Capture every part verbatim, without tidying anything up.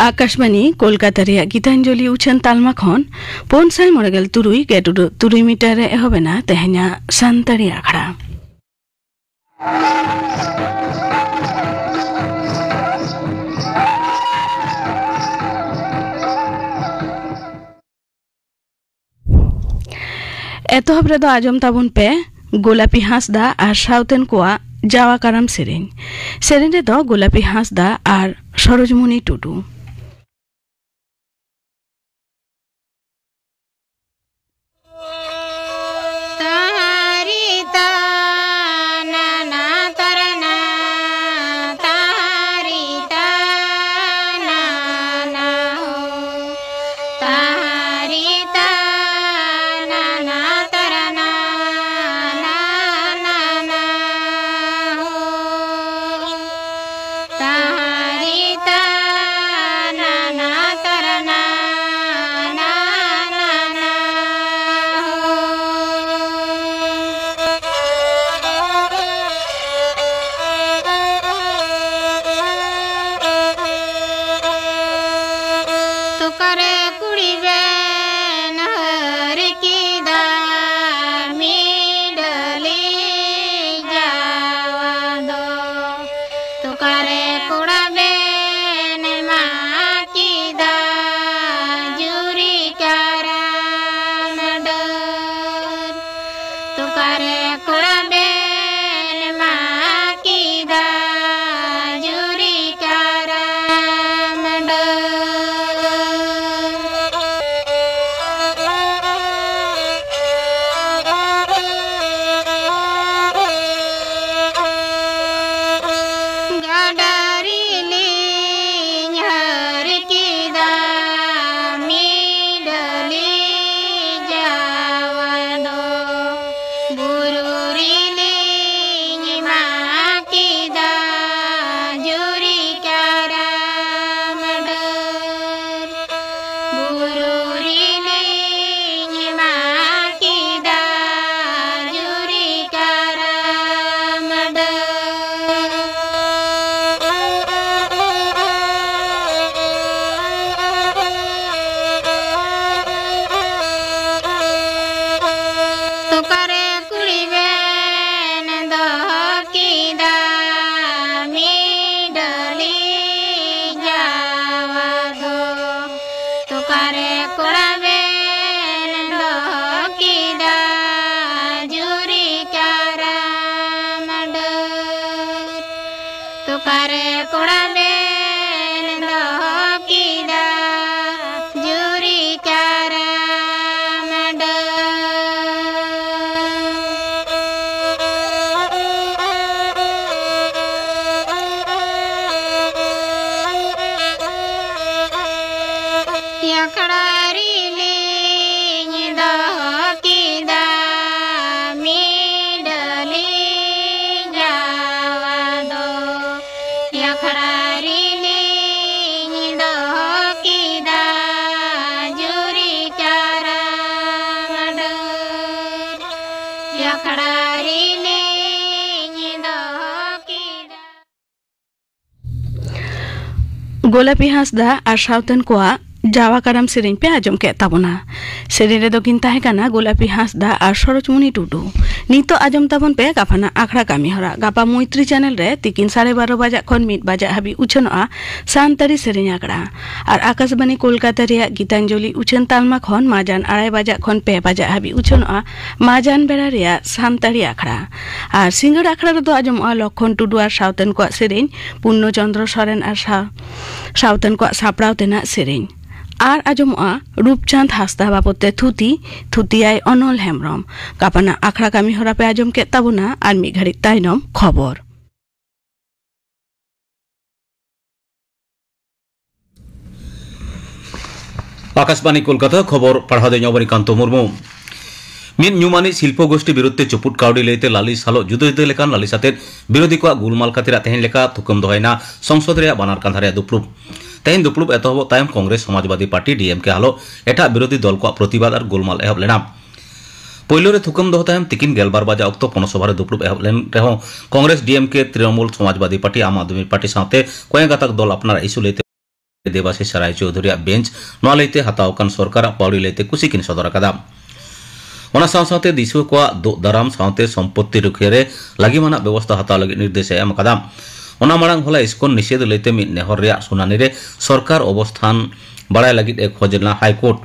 ᱟᱠᱟᱥᱵᱟᱱᱤ ᱠᱳᱞᱠᱟᱛᱟ ᱨᱮᱭᱟᱜ ᱜᱤᱛᱟᱧᱡᱚᱞᱤ ᱩᱪᱷᱟᱹᱱ ᱛᱟᱞᱢᱟ ᱠᱷᱚᱱ ᱯᱩᱱ ᱥᱟᱭ ᱢᱚᱬᱮ ᱜᱮᱞ ᱛᱩᱨᱩᱭ ᱜᱮᱴ ᱩᱰᱟᱹᱜ ᱛᱩᱨᱩᱭ ᱢᱤᱴᱟᱨ ᱨᱮ ᱮᱦᱚᱵ ᱮᱱᱟ ᱛᱮᱦᱮᱧᱟᱜ ᱥᱟᱱᱛᱟᱲᱤ ᱟᱠᱷᱲᱟ᱾ ᱮᱛᱚᱦᱚᱵ ᱨᱮᱫᱚ ᱟᱸᱡᱚᱢ ᱛᱟᱵᱚᱱ ᱯᱮ ᱜᱳᱞᱟᱯᱤ ᱦᱟᱸᱥᱫᱟ ᱟᱨ ᱥᱟᱶᱛᱮᱱ ᱠᱚᱣᱟᱜ ᱡᱟᱣᱟ ᱠᱟᱨᱟᱢ ᱥᱮᱨᱮᱧ᱾ ᱥᱮᱨᱮᱧ ᱨᱮᱫᱚ ᱜᱳᱞᱟᱯᱤ ᱦᱟᱸᱥᱫᱟ ᱟᱨ ᱥᱚᱨᱳᱡᱽᱢᱩᱱᱤ ᱴᱩᱰᱩ᱾ ᱛᱚᱠᱟᱨᱮ ᱠᱩᱲᱤ ᱵᱮᱱ ᱦᱟᱹᱨ ᱠᱮᱫᱟ ᱢᱤᱰᱟᱹᱞᱤ ᱡᱟᱣᱟ ᱫᱚ᱾ ᱛᱚᱠᱟᱨᱮ ᱠᱚᱲᱟ ᱵᱮᱱ ᱮᱢᱟ ᱠᱮᱫᱟ ᱡᱩᱨᱤ ᱠᱟᱨᱟᱢ ᱰᱟᱹᱨ᱾ ᱛᱚᱠᱟᱨᱮ ᱠᱚᱲᱟ ᱵᱮᱱ ᱮᱢᱟ ᱠᱮᱫᱟ ᱡᱩᱨᱤ ᱠᱟᱨᱟᱢ ᱰᱟᱹᱨ᱾ ᱜᱟᱰᱟ ᱨᱮᱞᱤᱧ ᱦᱟᱹᱨ ᱠᱮᱫᱟ ᱢᱤᱰᱟᱹᱞᱤ ᱡᱟᱣᱟ ᱫᱚ᱾ ᱵᱩᱨᱩ ᱟᱠᱷᱲᱟ ᱨᱮᱞᱤᱧ ᱫᱚᱦᱚ ᱠᱮᱫᱟ᱾ ᱜᱳᱞᱟᱯᱤ ᱦᱟᱸᱥᱫᱟ ᱟᱨ ᱥᱟᱶᱛᱮᱱ ᱠᱚᱣᱟᱜ ᱡᱟᱣᱟ ᱠᱟᱨᱟᱢ ᱥᱮᱨᱮᱧ ᱯᱮ ᱟᱸᱡᱚᱢ ᱠᱮᱫ ᱛᱟᱵᱚᱱᱟ᱾ ᱥᱮᱨᱮᱧ ᱨᱮᱫᱚ ᱠᱤᱱ ᱛᱟᱦᱮᱸ ᱠᱟᱱᱟ ᱜᱳᱞᱟᱯᱤ ᱦᱟᱸᱥᱫᱟ ᱟᱨ ᱥᱚᱨᱳᱡᱽᱢᱩᱱᱤ ᱴᱩᱰᱩ᱾ ᱱᱤᱛᱚᱜ ᱟᱸᱡᱚᱢ ᱛᱟᱵᱚᱱ ᱯᱮ ᱜᱟᱯᱟᱱᱟᱜ ᱟᱠᱷᱲᱟ ᱠᱟᱹᱢᱤ ᱦᱚᱨᱟ᱾ ᱜᱟᱯᱟ ᱢᱚᱭᱛᱨᱤ ᱪᱮᱱᱮᱞ ᱨᱮ ᱛᱤᱠᱤᱱ ᱥᱟᱲᱮ ᱵᱟᱨᱚ ᱵᱟᱡᱟᱜ ᱠᱷᱚᱱ ᱢᱤᱫ ᱵᱟᱡᱟᱜ ᱦᱟᱹᱵᱤᱡ ᱩᱪᱷᱟᱹᱱᱚᱜᱼᱟ ᱥᱟᱱᱛᱟᱲᱤ ᱥᱮᱨᱮᱧ ᱟᱠᱷᱲᱟ᱾ ᱟᱨ ᱟᱠᱟᱥᱵᱟᱱᱤ ᱠᱳᱞᱠᱟᱛᱟ ᱨᱮᱭᱟᱜ ᱜᱤᱛᱟᱧᱡᱚᱞᱤ ᱩᱪᱷᱟᱹᱱ ᱛᱟᱞᱢᱟ ᱠᱷᱚᱱ ᱢᱟᱡᱟᱱ ᱟᱲᱟᱭ ᱵᱟᱡᱟᱜ ᱠᱷᱚᱱ ᱯᱮ ᱵᱟᱡᱟᱜ ᱦᱟᱹᱵᱤᱡ ᱩᱪᱷᱟᱹᱱᱚᱜᱼᱟ ᱢᱟᱡᱟᱱ ᱵᱮᱲᱟ ᱨᱮᱭᱟᱜ ᱥᱟᱱᱛᱟᱲᱤ ᱟᱠᱷᱲᱟ᱾ ᱟᱨ ᱥᱤᱸᱜᱟᱹᱲ ᱟᱠᱷᱲᱟ ᱨᱮᱫᱚ ᱟᱸᱡᱚᱢᱚᱜᱼᱟ ᱞᱚᱠᱠᱷᱚᱱ ᱴᱩᱰᱩ ᱟᱨ ᱥᱟᱶᱛᱮᱱ ᱠᱚᱣᱟᱜ ᱥᱮᱨᱮᱧ, ᱯᱩᱨᱱᱚ ᱪᱚᱱᱫᱨᱚ ᱥᱚᱨᱮᱱ ᱟᱨ ᱥᱟᱶ-, ᱥᱟᱶᱛᱮᱱ ᱠᱚᱣᱟᱜ ᱥᱟᱯᱲᱟᱣ ᱛᱮᱱᱟᱜ ᱥᱮᱨᱮᱧ᱾ ᱟᱨ ᱟᱸᱡᱚᱢᱚᱜᱼᱟ ᱨᱩᱯᱪᱟᱸᱫᱽ ᱦᱟᱸᱥᱫᱟ ᱵᱟᱵᱚᱫ ᱛᱮ ᱛᱷᱩᱛᱤ, ᱛᱷᱩᱛᱤᱭᱟᱭ ᱚᱱᱚᱞ ᱦᱮᱢᱵᱽᱨᱚᱢ᱾ ᱜᱟᱯᱟᱱᱟᱜ ᱟᱠᱷᱲᱟ ᱠᱟᱹᱢᱤ ᱦᱚᱨᱟ ᱯᱮ ᱟᱸᱡᱚᱢ ᱠᱮᱫ ᱛᱟᱵᱚᱱᱟ᱾ ᱟᱨ ᱢᱤᱫ ᱜᱷᱟᱹᱲᱤᱡ ᱛᱟᱭᱱᱚᱢ ᱠᱷᱚᱵᱚᱨ᱾ ᱟᱠᱟᱥᱵᱟᱱᱤ ᱠᱳᱞᱠᱟᱛᱟ, ᱠᱷᱚᱵᱚᱨ ᱯᱟᱲᱦᱟᱣ ᱫᱚᱧ ᱚᱵᱚᱱᱤᱠᱟᱱᱛᱚ ᱢᱩᱨᱢᱩ᱾ ᱢᱤᱫ ᱧᱩᱢᱟᱱᱤᱡ ᱥᱤᱞᱯᱚ ᱜᱳᱥᱴᱤ ᱵᱤᱨᱩᱫᱷ ᱛᱮ ᱪᱩᱯᱩᱫ ᱠᱟᱹᱣᱰᱤ ᱞᱟᱹᱭᱛᱮ ᱞᱟᱹᱞᱤᱥ ᱦᱟᱞᱚᱛ ᱡᱩᱫᱟᱹ ᱡᱩᱫᱟᱹ ᱞᱮᱠᱟᱱ ᱞᱟᱹᱞᱤᱥ ᱟᱛᱮᱫ ᱵᱤᱨᱳᱫᱷᱤ ᱠᱚᱣᱟᱜ ᱜᱩᱞᱢᱟᱞ ᱠᱷᱟᱹᱛᱤᱨᱟᱜ ᱛᱮᱦᱮᱧ ᱞᱮᱠᱟ ᱛᱷᱩᱠᱟᱹᱢ ᱫᱚᱦᱚᱭᱮᱱᱟ ᱥᱚᱝᱥᱚᱫ ᱨᱮᱭᱟᱜ ᱵᱟᱱᱟᱨ ᱠᱟᱸᱫᱷᱟ ᱨᱮᱭᱟᱜ ᱫᱩᱯᱲᱩᱵ᱾ ᱛᱮᱦᱮᱧ ᱫᱩᱯᱲᱩᱵ ᱮᱛᱚᱦᱚᱵᱚᱜ ᱛᱟᱭᱚᱢ ᱠᱚᱝᱜᱨᱮᱥ, ᱥᱚᱢᱟᱡᱽᱵᱟᱫᱤ ᱯᱟᱨᱴᱤ, ᱰᱤ ᱮᱢ ᱠᱮ, ᱦᱟᱞᱚ ᱮᱴᱟᱜ ᱵᱤᱨᱳᱫᱷᱤ ᱫᱚᱞ ᱠᱚᱣᱟᱜ ᱯᱨᱚᱛᱤᱵᱟᱫ ᱟᱨ ᱜᱩᱞᱢᱟᱞ ᱮᱦᱚᱵ ᱞᱮᱱᱟ᱾ ᱯᱳᱭᱞᱳ ᱨᱮ ᱛᱷᱩᱠᱟᱹᱢ ᱫᱚᱦᱚ ᱛᱟᱭᱚᱢ ᱛᱤᱠᱤᱱ ᱜᱮᱞᱵᱟᱨ ᱵᱟᱡᱟᱜ ᱚᱠᱛᱚ ᱯᱚᱱᱚᱥᱚᱵᱷᱟ ᱨᱮ ᱫᱩᱯᱲᱩᱵ ᱮᱦᱚᱵ ᱞᱮᱱ ᱨᱮᱦᱚᱸ ᱠᱚᱝᱜᱨᱮᱥ, ᱰᱤ ᱮᱢ ᱠᱮ, ᱛᱨᱤᱱᱚᱢᱩᱞ, ᱥᱚᱢᱟᱡᱽᱵᱟᱫᱤ ᱯᱟᱨᱴᱤ, ᱟᱢ ᱟᱫᱢᱤ ᱯᱟᱨᱴᱤ ᱥᱟᱶᱛᱮ ᱠᱚᱭᱮ ᱜᱟᱛᱟᱠ ᱫᱚᱞ ᱟᱯᱱᱟᱨᱟᱜ ᱤᱥᱩ ᱞᱟᱹᱭᱛᱮ ᱫᱮᱵᱟᱥᱤᱥ ᱨᱟᱭ ᱪᱳᱣᱫᱷᱩᱨᱤᱭᱟᱜ ᱵᱮᱧᱪ ᱱᱚᱣᱟ ᱞᱟᱹᱭᱛᱮ ᱦᱟᱛᱟᱣ ᱟᱠᱟᱱ ᱥᱚᱨᱠᱟᱨᱟᱜ ᱯᱟᱹᱣᱲᱤ ᱞᱟᱹᱭᱛᱮ ᱠᱩᱥᱤ ᱠᱤᱱ ᱥᱚᱫᱚᱨ ᱟᱠᱟᱫᱟ᱾ ᱚᱱᱟ ᱥᱟᱶ ᱥᱟᱶᱛᱮ ᱫᱤᱥᱩᱣᱟᱹ ᱠᱚᱣᱟᱜ ᱫᱳᱜ ᱫᱟᱨᱟᱢ ᱥᱟᱶᱛᱮ ᱥᱚᱢᱯᱚᱛᱛᱤ ᱨᱩᱠᱷᱤᱭᱟᱹ ᱨᱮ ᱞᱟᱹᱜᱤᱢᱟᱱᱟᱜ ᱵᱮᱵᱚᱥᱛᱷᱟ ᱦᱟᱛᱟᱣ ᱞᱟᱹᱜᱤᱫ ᱱᱤᱨᱫᱮᱥ ᱮ ᱮᱢ ᱟᱠᱟᱫᱟ᱾ ᱚᱱᱟ ᱢᱟᱲᱟᱝ ᱦᱚᱞᱟ ᱤᱥᱠᱚᱱ ᱱᱤᱥᱮᱫᱷ ᱞᱟᱹᱭᱛᱮ ᱢᱤᱫ ᱱᱮᱦᱚᱨ ᱨᱮᱭᱟᱜ ᱥᱩᱱᱟᱱᱤ ᱨᱮ ᱥᱚᱨᱠᱟᱨ ᱚᱵᱚᱥᱛᱷᱟᱱ ᱵᱟᱲᱟᱭ ᱞᱟᱹᱜᱤᱫ ᱮ ᱠᱷᱚᱡᱽ ᱞᱮᱱᱟ ᱦᱟᱭ ᱠᱳᱨᱴ᱾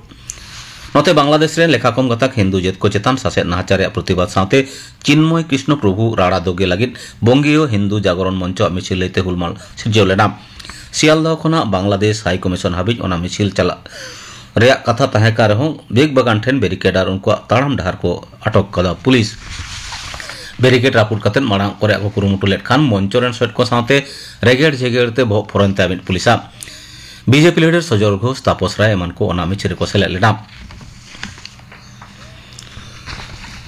ᱱᱚᱛᱮ ᱵᱟᱝᱞᱟᱫᱮᱥ ᱨᱮᱱ ᱞᱮᱠᱷᱟ ᱠᱚᱢ ᱜᱟᱛᱟᱠ ᱦᱤᱱᱫᱩ ᱡᱟᱹᱛ ᱠᱚ ᱪᱮᱛᱟᱱ ᱥᱟᱥᱮᱛ ᱱᱟᱦᱟᱪᱟᱨ ᱨᱮᱭᱟᱜ ᱯᱨᱚᱛᱤᱵᱟᱫ ᱥᱟᱶᱛᱮ ᱪᱤᱱᱢᱚᱭ ᱠᱨᱤᱥᱱᱚ ᱯᱨᱚᱵᱷᱩ ᱨᱟᱲᱟ ᱫᱚᱜᱮ ᱞᱟᱹᱜᱤᱫ ᱵᱚᱝᱜᱤᱭᱚ ᱦᱤᱱᱫᱩ ᱡᱟᱜᱚᱨᱚᱱ ᱢᱚᱧᱪᱚ ᱟᱜ ᱢᱤᱪᱷᱤᱞ ᱞᱟᱹᱭᱛᱮ ᱦᱩᱞᱢᱟᱞ ᱥᱤᱨᱡᱟᱹᱣ ᱞᱮᱱᱟ᱾ ᱥᱤᱭᱟᱞᱫᱚᱦ ᱠᱷᱚᱱᱟᱜ ᱵᱟᱝᱞᱟᱫᱮᱥ ᱦᱟᱭ ᱠᱚᱢᱤᱥᱚᱱ ᱦᱟᱹᱵᱤᱡ ᱚᱱᱟ ᱢᱤᱪᱷᱤᱞ ᱪᱟᱞᱟᱜ ᱨᱮᱭᱟᱜ ᱠᱟᱛᱷᱟ ᱛᱟᱦᱮᱸ ᱠᱟᱱ ᱨᱮᱦᱚᱸ ᱵᱤᱜᱽ ᱵᱟᱜᱟᱱ ᱴᱷᱮᱱ ᱵᱮᱨᱤᱠᱮᱰ ᱟᱨ ᱩᱱᱠᱩᱣᱟᱜ ᱛᱟᱲᱟᱢ ᱰᱟᱦᱟᱨ ᱠᱚ ᱟᱴᱚᱠ ᱠᱟᱫᱟ ᱯᱩᱞᱤᱥ᱾ ᱵᱮᱨᱤᱠᱮᱰ ᱨᱟᱹᱯᱩᱫ ᱠᱟᱛᱮ ᱢᱟᱲᱟᱝ ᱚᱜ ᱨᱮᱭᱟᱜ ᱠᱚ ᱠᱩᱨᱩᱢᱩᱴᱩ ᱞᱮᱫ ᱠᱷᱟᱱ ᱢᱚᱧᱪᱚ ᱨᱮᱱ ᱥᱚᱦᱮᱫ ᱠᱚ ᱥᱟᱶᱛᱮ ᱨᱮᱜᱮᱲ ᱡᱷᱮᱜᱮᱲ ᱛᱮ ᱵᱚᱦᱚᱜ ᱯᱷᱚᱨᱚᱧ ᱛᱟᱭᱟ ᱢᱤᱫ ᱯᱩᱞᱤᱥᱟᱜ᱾ ᱵᱤᱡᱮᱯᱤ ᱞᱤᱰᱟᱨ ᱥᱚᱡᱚᱞ ᱜᱷᱳᱥ, ᱛᱟᱯᱚᱥ ᱨᱟᱭ ᱮᱢᱟᱱ ᱠᱚ ᱚᱱᱟ ᱢᱤᱪᱷᱤᱞ ᱨᱮᱠᱚ ᱥᱮᱞᱮᱫ ᱞᱮᱱᱟ᱾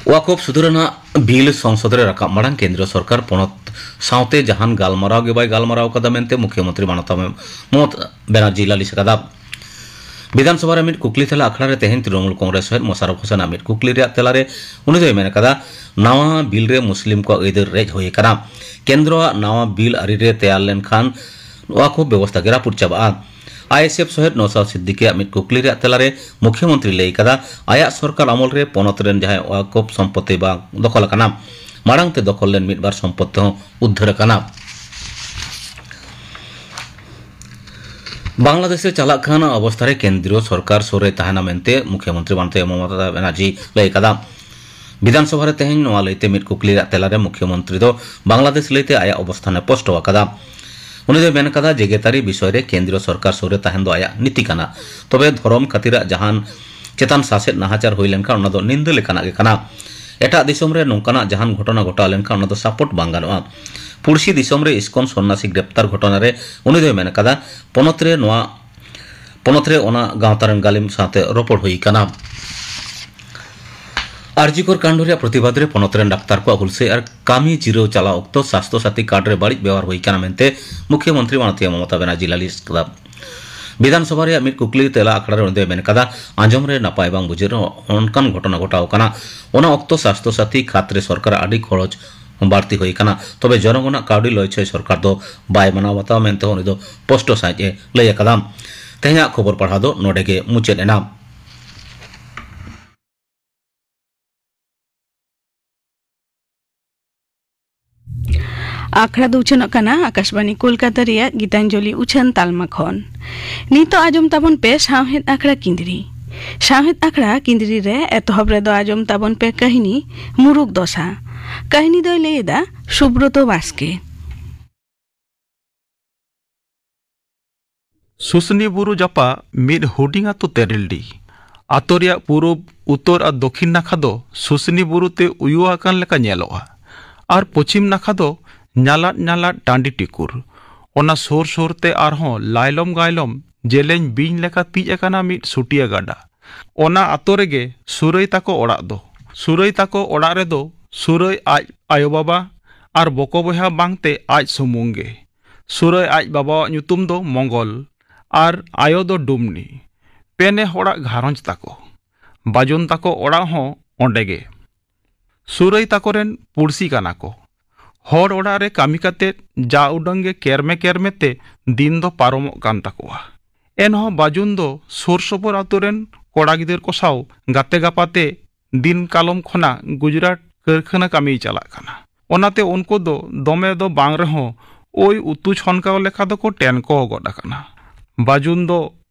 ᱣᱟᱠᱚᱯ ᱥᱩᱫᱷᱟᱹᱨᱟᱱᱟᱜ ᱵᱤᱞ ᱥᱚᱝᱥᱚᱫ ᱨᱮ ᱨᱟᱠᱟᱵ ᱢᱟᱲᱟᱝ ᱠᱮᱱᱫᱨᱚ ᱥᱚᱨᱠᱟᱨ ᱯᱚᱱᱚᱛ ᱥᱟᱶᱛᱮ ᱡᱟᱦᱟᱱ ᱜᱟᱞᱢᱟᱨᱟᱣ ᱜᱮ ᱵᱟᱭ ᱜᱟᱞᱢᱟᱨᱟᱣ ᱟᱠᱟᱫᱟ ᱢᱮᱱᱛᱮ ᱢᱩᱠᱷᱭᱚᱢᱚᱱᱛᱨᱤ ᱢᱚᱢᱚᱛᱟ ᱵᱮᱱᱟᱨᱡᱤ ᱞᱟᱹᱞᱤᱥ ᱟᱠᱟᱫᱟ᱾ ᱵᱤᱫᱷᱟᱱ ᱥᱚᱵᱷᱟ ᱨᱮ ᱢᱤᱫ ᱠᱩᱠᱞᱤ ᱛᱮᱞᱟ ᱟᱠᱷᱲᱟ ᱨᱮ ᱛᱮᱦᱮᱧ ᱛᱨᱤᱱᱚᱢᱩᱞ ᱠᱚᱝᱜᱨᱮᱥ ᱥᱚᱦᱮᱫ ᱢᱚᱥᱟᱨᱚᱯᱷ ᱦᱳᱥᱮᱱᱟᱜ ᱢᱤᱫ ᱠᱩᱠᱞᱤ ᱨᱮᱭᱟᱜ ᱛᱮᱞᱟ ᱨᱮ ᱩᱱᱤ ᱫᱚᱭ ᱢᱮᱱ ᱠᱟᱫᱟ, ᱱᱟᱣᱟ ᱵᱤᱞ ᱨᱮ ᱢᱩᱥᱞᱤᱢ ᱠᱚᱣᱟᱜ ᱟᱹᱭᱫᱟᱹᱨ ᱨᱮᱡ ᱦᱩᱭ ᱟᱠᱟᱱᱟ᱾ ᱠᱮᱱᱫᱨᱚ ᱟᱜ ᱱᱟᱣᱟ ᱵᱤᱞ ᱟᱹᱨᱤ ᱨᱮ ᱛᱮᱭᱟᱨ ᱞᱮᱱᱠᱷᱟᱱ ᱱᱚᱣᱟ ᱠᱚ ᱵᱮᱵᱚᱥᱛᱷᱟ ᱜᱮ ᱨᱟᱹᱯᱩᱫ ᱪᱟᱵᱟᱜᱼᱟ᱾ ᱟᱭᱮᱥᱮᱯᱷ ᱥᱚᱦᱮᱫ ᱱᱚᱣᱥᱟᱫ ᱥᱤᱫᱫᱤᱠᱤᱭᱟᱜ ᱢᱤᱫ ᱠᱩᱠᱞᱤ ᱨᱮᱭᱟᱜ ᱛᱮᱞᱟ ᱨᱮ ᱢᱩᱠᱷᱭᱚᱢᱚᱱᱛᱨᱤ ᱞᱟᱹᱭ ᱠᱟᱫᱟ, ᱟᱭᱟᱜ ᱥᱚᱨᱠᱟᱨ ᱟᱢᱚᱞ ᱨᱮ ᱯᱚᱱᱚᱛ ᱨᱮᱱ ᱡᱟᱦᱟᱸᱭ ᱣᱟᱠᱚᱯ ᱥᱚᱢᱯᱚᱛᱤ ᱵᱟᱝ ᱫᱚᱠᱷᱚᱞ ᱟᱠᱟᱱᱟ, ᱢᱟᱲᱟᱝ ᱛᱮ ᱫᱚᱠᱷᱚᱞ ᱞᱮᱱ ᱢᱤᱫ ᱵᱟᱨ ᱥᱚᱢᱯᱚᱛᱤ ᱦᱚᱸ ᱩᱫᱽᱫᱷᱟᱹᱨ ᱟᱠᱟᱱᱟ᱾ ᱵᱟᱝᱞᱟᱫᱮᱥ ᱨᱮ ᱪᱟᱞᱟᱜ ᱠᱟᱱ ᱚᱵᱚᱥᱛᱷᱟ ᱨᱮ ᱠᱮᱱᱫᱨᱤᱭᱚ ᱥᱚᱨᱠᱟᱨ ᱥᱩᱨ ᱨᱮᱭ ᱛᱟᱦᱮᱱᱟ ᱢᱮᱱᱛᱮ ᱢᱩᱠᱷᱭᱚᱢᱚᱱᱛᱨᱤ ᱢᱟᱱᱚᱛᱤᱭᱟ ᱢᱚᱢᱚᱛᱟ ᱵᱟᱱᱟᱨᱡᱤ ᱞᱟᱹᱭ ᱟᱠᱟᱫᱟ᱾ ᱵᱤᱫᱷᱟᱱ ᱥᱚᱵᱷᱟ ᱨᱮ ᱛᱮᱦᱮᱧ ᱱᱚᱣᱟ ᱞᱟᱹᱭᱛᱮ ᱢᱤᱫ ᱠᱩᱠᱞᱤ ᱨᱮᱭᱟᱜ ᱛᱮᱞᱟ ᱨᱮ ᱢᱩᱠᱷᱭᱚᱢᱚᱱᱛᱨᱤ ᱫᱚ ᱵᱟᱝᱞᱟᱫᱮᱥ ᱞᱟᱹᱭᱛᱮ ᱟᱭᱟᱜ ᱚᱵᱚᱥᱛᱷᱟᱱ ᱮ ᱥᱯᱚᱥᱴᱚ ᱟᱠᱟᱫᱟ᱾ ᱩᱱᱤ ᱫᱚᱭ ᱢᱮᱱ ᱟᱠᱟᱫᱟ, ᱡᱮᱜᱮᱛᱟᱹᱨᱤ ᱵᱤᱥᱚᱭ ᱨᱮ ᱠᱮᱱᱫᱨᱤᱭᱚ ᱥᱚᱨᱠᱟᱨ ᱥᱩᱨ ᱨᱮ ᱛᱟᱦᱮᱱ ᱫᱚ ᱟᱭᱟᱜ ᱱᱤᱛᱤ ᱠᱟᱱᱟ᱾ ᱛᱚᱵᱮ ᱫᱷᱚᱨᱚᱢ ᱠᱷᱟᱹᱛᱤᱨᱟᱜ ᱡᱟᱦᱟᱱ ᱪᱮᱛᱟᱱ ᱥᱟᱥᱮᱛ ᱱᱟᱦᱟᱪᱟᱨ ᱦᱩᱭ ᱞᱮᱱᱠᱷᱟᱱ ᱚᱱᱟ ᱫᱚ ᱱᱤᱱᱫᱟᱹ ᱞᱮᱠᱟᱱᱟᱜ ᱜᱮ ᱠᱟᱱᱟ᱾ ᱮᱴᱟᱜ ᱫᱤᱥᱚᱢ ᱨᱮ ᱱᱚᱝᱠᱟᱱᱟᱜ ᱡᱟᱦᱟᱱ ᱜᱷᱚᱴᱚᱱᱟ ᱜᱷᱚᱴᱟᱣ ᱞᱮᱱᱠᱷᱟᱱ ᱚᱱᱟ ᱫᱚ ᱥᱟᱯᱳᱨᱴ ᱵᱟᱝ ᱜᱟᱱᱚᱜᱼᱟ᱾ ᱯᱩᱲᱥᱤ ᱫᱤᱥᱚᱢ ᱨᱮ ᱤᱥᱠᱚᱱ ᱥᱚᱱᱱᱟᱥᱤ ᱜᱨᱮᱯᱛᱟᱨ ᱜᱷᱚᱴᱚᱱᱟ ᱨᱮ ᱩᱱᱤ ᱫᱚᱭ ᱢᱮᱱ ᱟᱠᱟᱫᱟ, ᱯᱚᱱᱚᱛ ᱨᱮ ᱱᱚᱣᱟ ᱯᱚᱱᱚᱛ ᱨᱮ ᱚᱱᱟ ᱜᱟᱶᱛᱟ ᱨᱮᱱ ᱜᱟᱹᱞᱤᱢ ᱥᱟᱶᱛᱮ ᱨᱚᱯᱚᱲ ᱦᱩᱭ ᱟᱠᱟᱱᱟ᱾ ᱟᱨᱡᱤᱠᱚᱨ ᱠᱟᱱᱰ ᱨᱮᱭᱟᱜ ᱯᱨᱚᱛᱤᱵᱟᱫ ᱨᱮ ᱯᱚᱱᱚᱛ ᱨᱮᱱ ᱰᱟᱠᱛᱟᱨ ᱠᱚᱣᱟᱜ ᱦᱩᱞᱥᱟᱹᱭ ᱟᱨ ᱠᱟᱹᱢᱤ ᱡᱤᱨᱟᱹᱣ ᱪᱟᱞᱟᱣ ᱚᱠᱛᱚ ᱥᱟᱥᱛᱷᱚ ᱥᱟᱛᱷᱤ ᱠᱟᱨᱰ ᱨᱮ ᱵᱟᱹᱲᱤᱡ ᱵᱮᱣᱦᱟᱨ ᱦᱩᱭ ᱟᱠᱟᱱᱟ ᱢᱮᱱᱛᱮ ᱢᱩᱠᱷᱭᱚᱢᱚᱱᱛᱨᱤ ᱢᱟᱱᱚᱛᱤᱭᱟ ᱢᱚᱢᱚᱛᱟ ᱵᱮᱱᱟᱨᱡᱤ ᱞᱟᱹᱞᱤᱥ ᱠᱟᱫᱟ᱾ ᱵᱤᱫᱷᱟᱱ ᱥᱚᱵᱷᱟ ᱨᱮᱭᱟᱜ ᱢᱤᱫ ᱠᱩᱠᱞᱤ ᱛᱮᱞᱟ ᱟᱠᱷᱲᱟ ᱨᱮ ᱩᱱᱤ ᱫᱚᱭ ᱢᱮᱱ ᱠᱟᱫᱟ, ᱟᱸᱡᱚᱢ ᱨᱮ ᱱᱟᱯᱟᱭ ᱵᱟᱝ ᱵᱩᱡᱷᱟᱹᱜ ᱨᱮᱦᱚᱸ ᱚᱱᱠᱟᱱ ᱜᱷᱚᱴᱚᱱᱟ ᱜᱷᱚᱴᱟᱣ ᱟᱠᱟᱱᱟ᱾ ᱚᱱᱟ ᱚᱠᱛᱚ ᱥᱟᱥᱛᱷᱚ ᱥᱟᱛᱷᱤ ᱠᱷᱟᱛ ᱨᱮ ᱥᱚᱨᱠᱟᱨᱟᱜ ᱟᱹᱰᱤ ᱠᱷᱚᱨᱚᱪ ᱵᱟᱹᱲᱛᱤ ᱦᱩᱭ ᱟᱠᱟᱱᱟ᱾ ᱛᱚᱵᱮ ᱡᱚᱱᱚᱜᱚᱱᱟᱜ ᱠᱟᱹᱣᱰᱤ ᱞᱚᱭᱪᱷᱚᱭ ᱥᱚᱨᱠᱟᱨ ᱫᱚ ᱵᱟᱭ ᱢᱟᱱᱟᱣ ᱵᱟᱛᱟᱣᱟ ᱢᱮᱱᱛᱮ ᱦᱚᱸ ᱩᱱᱤ ᱫᱚ ᱥᱯᱚᱥᱴᱚ ᱥᱟᱺᱦᱤᱡ ᱮ ᱞᱟᱹᱭ ᱟᱠᱟᱫᱟ᱾ ᱛᱮᱦᱮᱧᱟᱜ ᱠᱷᱚᱵᱚᱨ ᱯᱟᱲᱦᱟᱣ ᱫᱚ ᱱᱚᱰᱮ ᱜᱮ ᱢᱩᱪᱟᱹᱫ ᱮᱱᱟ᱾ ᱟᱠᱷᱲᱟ ᱫᱚ ᱩᱪᱷᱟᱹᱱᱚᱜ ᱠᱟᱱᱟ ᱟᱠᱟᱥᱵᱟᱬᱤ ᱠᱳᱞᱠᱟᱛᱟ ᱨᱮᱭᱟᱜ ᱜᱤᱛᱟᱧᱡᱚᱞᱤ ᱩᱪᱷᱟᱹᱱ ᱛᱟᱞᱢᱟ ᱠᱷᱚᱱ᱾ ᱱᱤᱛᱚᱜ ᱟᱸᱡᱚᱢ ᱛᱟᱵᱚᱱ ᱯᱮ ᱥᱟᱶᱦᱮᱫ ᱟᱠᱷᱲᱟ ᱠᱤᱸᱫᱽᱨᱤ᱾ ᱥᱟᱶᱦᱮᱫ ᱟᱠᱷᱲᱟ ᱠᱤᱸᱫᱽᱨᱤ ᱨᱮ ᱮᱛᱚᱦᱚᱵ ᱨᱮᱫᱚ ᱟᱸᱡᱚᱢ ᱛᱟᱵᱚᱱ ᱯᱮ ᱠᱟᱹᱦᱱᱤ ᱢᱩᱨᱩᱠ ᱫᱚᱥᱟ᱾ ᱠᱟᱹᱦᱱᱤ ᱫᱚᱭ ᱞᱟᱹᱭ ᱮᱫᱟ ᱥᱩᱵᱨᱚᱛᱚ ᱵᱟᱥᱠᱮ᱾ ᱥᱩᱥᱱᱤ ᱵᱩᱨᱩ ᱡᱟᱯᱟᱜ ᱢᱤᱫ ᱦᱩᱰᱤᱧ ᱟᱹᱛᱩ ᱛᱮᱨᱮᱞᱰᱤ᱾ ᱟᱹᱛᱩ ᱨᱮᱭᱟᱜ ᱯᱩᱨᱩᱵ, ᱩᱛᱚᱨ ᱟᱨ ᱫᱚᱠᱷᱤᱱ ᱱᱟᱠᱷᱟ ᱫᱚ ᱥᱩᱥᱱᱤ ᱵᱩᱨᱩ ᱛᱮ ᱩᱭᱩ ᱟᱠᱟᱱ ᱞᱮᱠᱟ ᱧᱮᱞᱚᱜᱼᱟ ᱟᱨ ᱯᱚᱪᱷᱤᱢ ᱱᱟᱠᱷᱟ ᱫᱚ ᱧᱟᱞᱟᱫ ᱧᱟᱞᱟᱫ ᱴᱟᱺᱰᱤ ᱴᱤᱠᱩᱨ᱾ ᱚᱱᱟ ᱥᱩᱨ ᱥᱩᱨ ᱛᱮ ᱟᱨᱦᱚᱸ ᱞᱟᱭᱞᱚᱢ ᱜᱟᱭᱞᱚᱢ ᱡᱮᱞᱮᱧ ᱵᱤᱧ ᱞᱮᱠᱟ ᱛᱤᱡ ᱟᱠᱟᱱᱟ ᱢᱤᱫ ᱥᱩᱴᱤᱭᱟᱹ ᱜᱟᱰᱟ᱾ ᱚᱱᱟ ᱟᱛᱳ ᱨᱮᱜᱮ ᱥᱩᱨᱟᱹᱭ ᱛᱟᱠᱚ ᱚᱲᱟᱜ ᱫᱚ᱾ ᱥᱩᱨᱟᱹᱭ ᱛᱟᱠᱚ ᱚᱲᱟᱜ ᱨᱮᱫᱚ ᱥᱩᱨᱟᱹᱭ ᱟᱡ ᱟᱭᱳᱼᱵᱟᱵᱟ ᱟᱨ ᱵᱚᱠᱚ ᱵᱚᱭᱦᱟ ᱵᱟᱝᱛᱮ ᱟᱡ ᱥᱩᱢᱩᱝ ᱜᱮ᱾ ᱥᱩᱨᱟᱹᱭ ᱟᱡ ᱵᱟᱵᱟᱣᱟᱜ ᱧᱩᱛᱩᱢ ᱫᱚ ᱢᱚᱝᱜᱚᱞ ᱟᱨ ᱟᱭᱳ ᱫᱚ ᱰᱩᱢᱱᱤ᱾ ᱯᱮᱱᱮ ᱦᱚᱲᱟᱜ ᱜᱷᱟᱨᱚᱸᱡᱽ ᱛᱟᱠᱚ᱾ ᱵᱟᱡᱩᱱ ᱛᱟᱠᱚ ᱚᱲᱟᱜ ᱦᱚᱸ ᱚᱸᱰᱮ ᱜᱮ᱾ ᱥᱩᱨᱟᱹᱭ ᱛᱟᱠᱚ ᱨᱮᱱ ᱯᱩᱲᱥᱤ ᱠᱟᱱᱟ ᱠᱚ᱾ ᱦᱚᱲ ᱚᱲᱟᱜ ᱨᱮ ᱠᱟᱹᱢᱤ ᱠᱟᱛᱮ ᱡᱟ ᱩᱰᱟᱹᱝ ᱜᱮ ᱠᱮᱨᱢᱮ ᱠᱮᱨᱢᱮ ᱛᱮ ᱫᱤᱱ ᱫᱚ ᱯᱟᱨᱚᱢᱚᱜ ᱠᱟᱱ ᱛᱟᱠᱚᱣᱟ᱾ ᱮᱱᱦᱚᱸ ᱵᱟᱡᱩᱱ ᱫᱚ ᱥᱩᱨ ᱥᱩᱯᱩᱨ ᱟᱛᱳ ᱨᱮᱱ ᱠᱚᱲᱟ ᱜᱤᱫᱟᱹᱨ ᱠᱚ ᱥᱟᱶ ᱜᱟᱛᱮ ᱜᱟᱯᱟᱛᱮ ᱫᱤᱱ ᱠᱟᱞᱚᱢ ᱠᱷᱚᱱᱟᱜ ᱜᱩᱡᱽᱨᱟᱴ ᱠᱟᱹᱨᱠᱷᱟᱱᱟ ᱠᱟᱹᱢᱤᱭ ᱪᱟᱞᱟᱜ ᱠᱟᱱᱟ᱾ ᱚᱱᱟᱛᱮ ᱩᱱᱠᱩ ᱫᱚ ᱫᱚᱢᱮ ᱫᱚ ᱵᱟᱝ ᱨᱮᱦᱚᱸ ᱳᱭ ᱩᱛᱩ ᱪᱷᱚᱱᱠᱟᱣ ᱞᱮᱠᱟ ᱫᱚᱠᱚ ᱴᱮᱱᱠᱚ ᱜᱚᱫ ᱟᱠᱟᱱᱟ᱾ ᱵᱟᱡᱩᱱ ᱫᱚ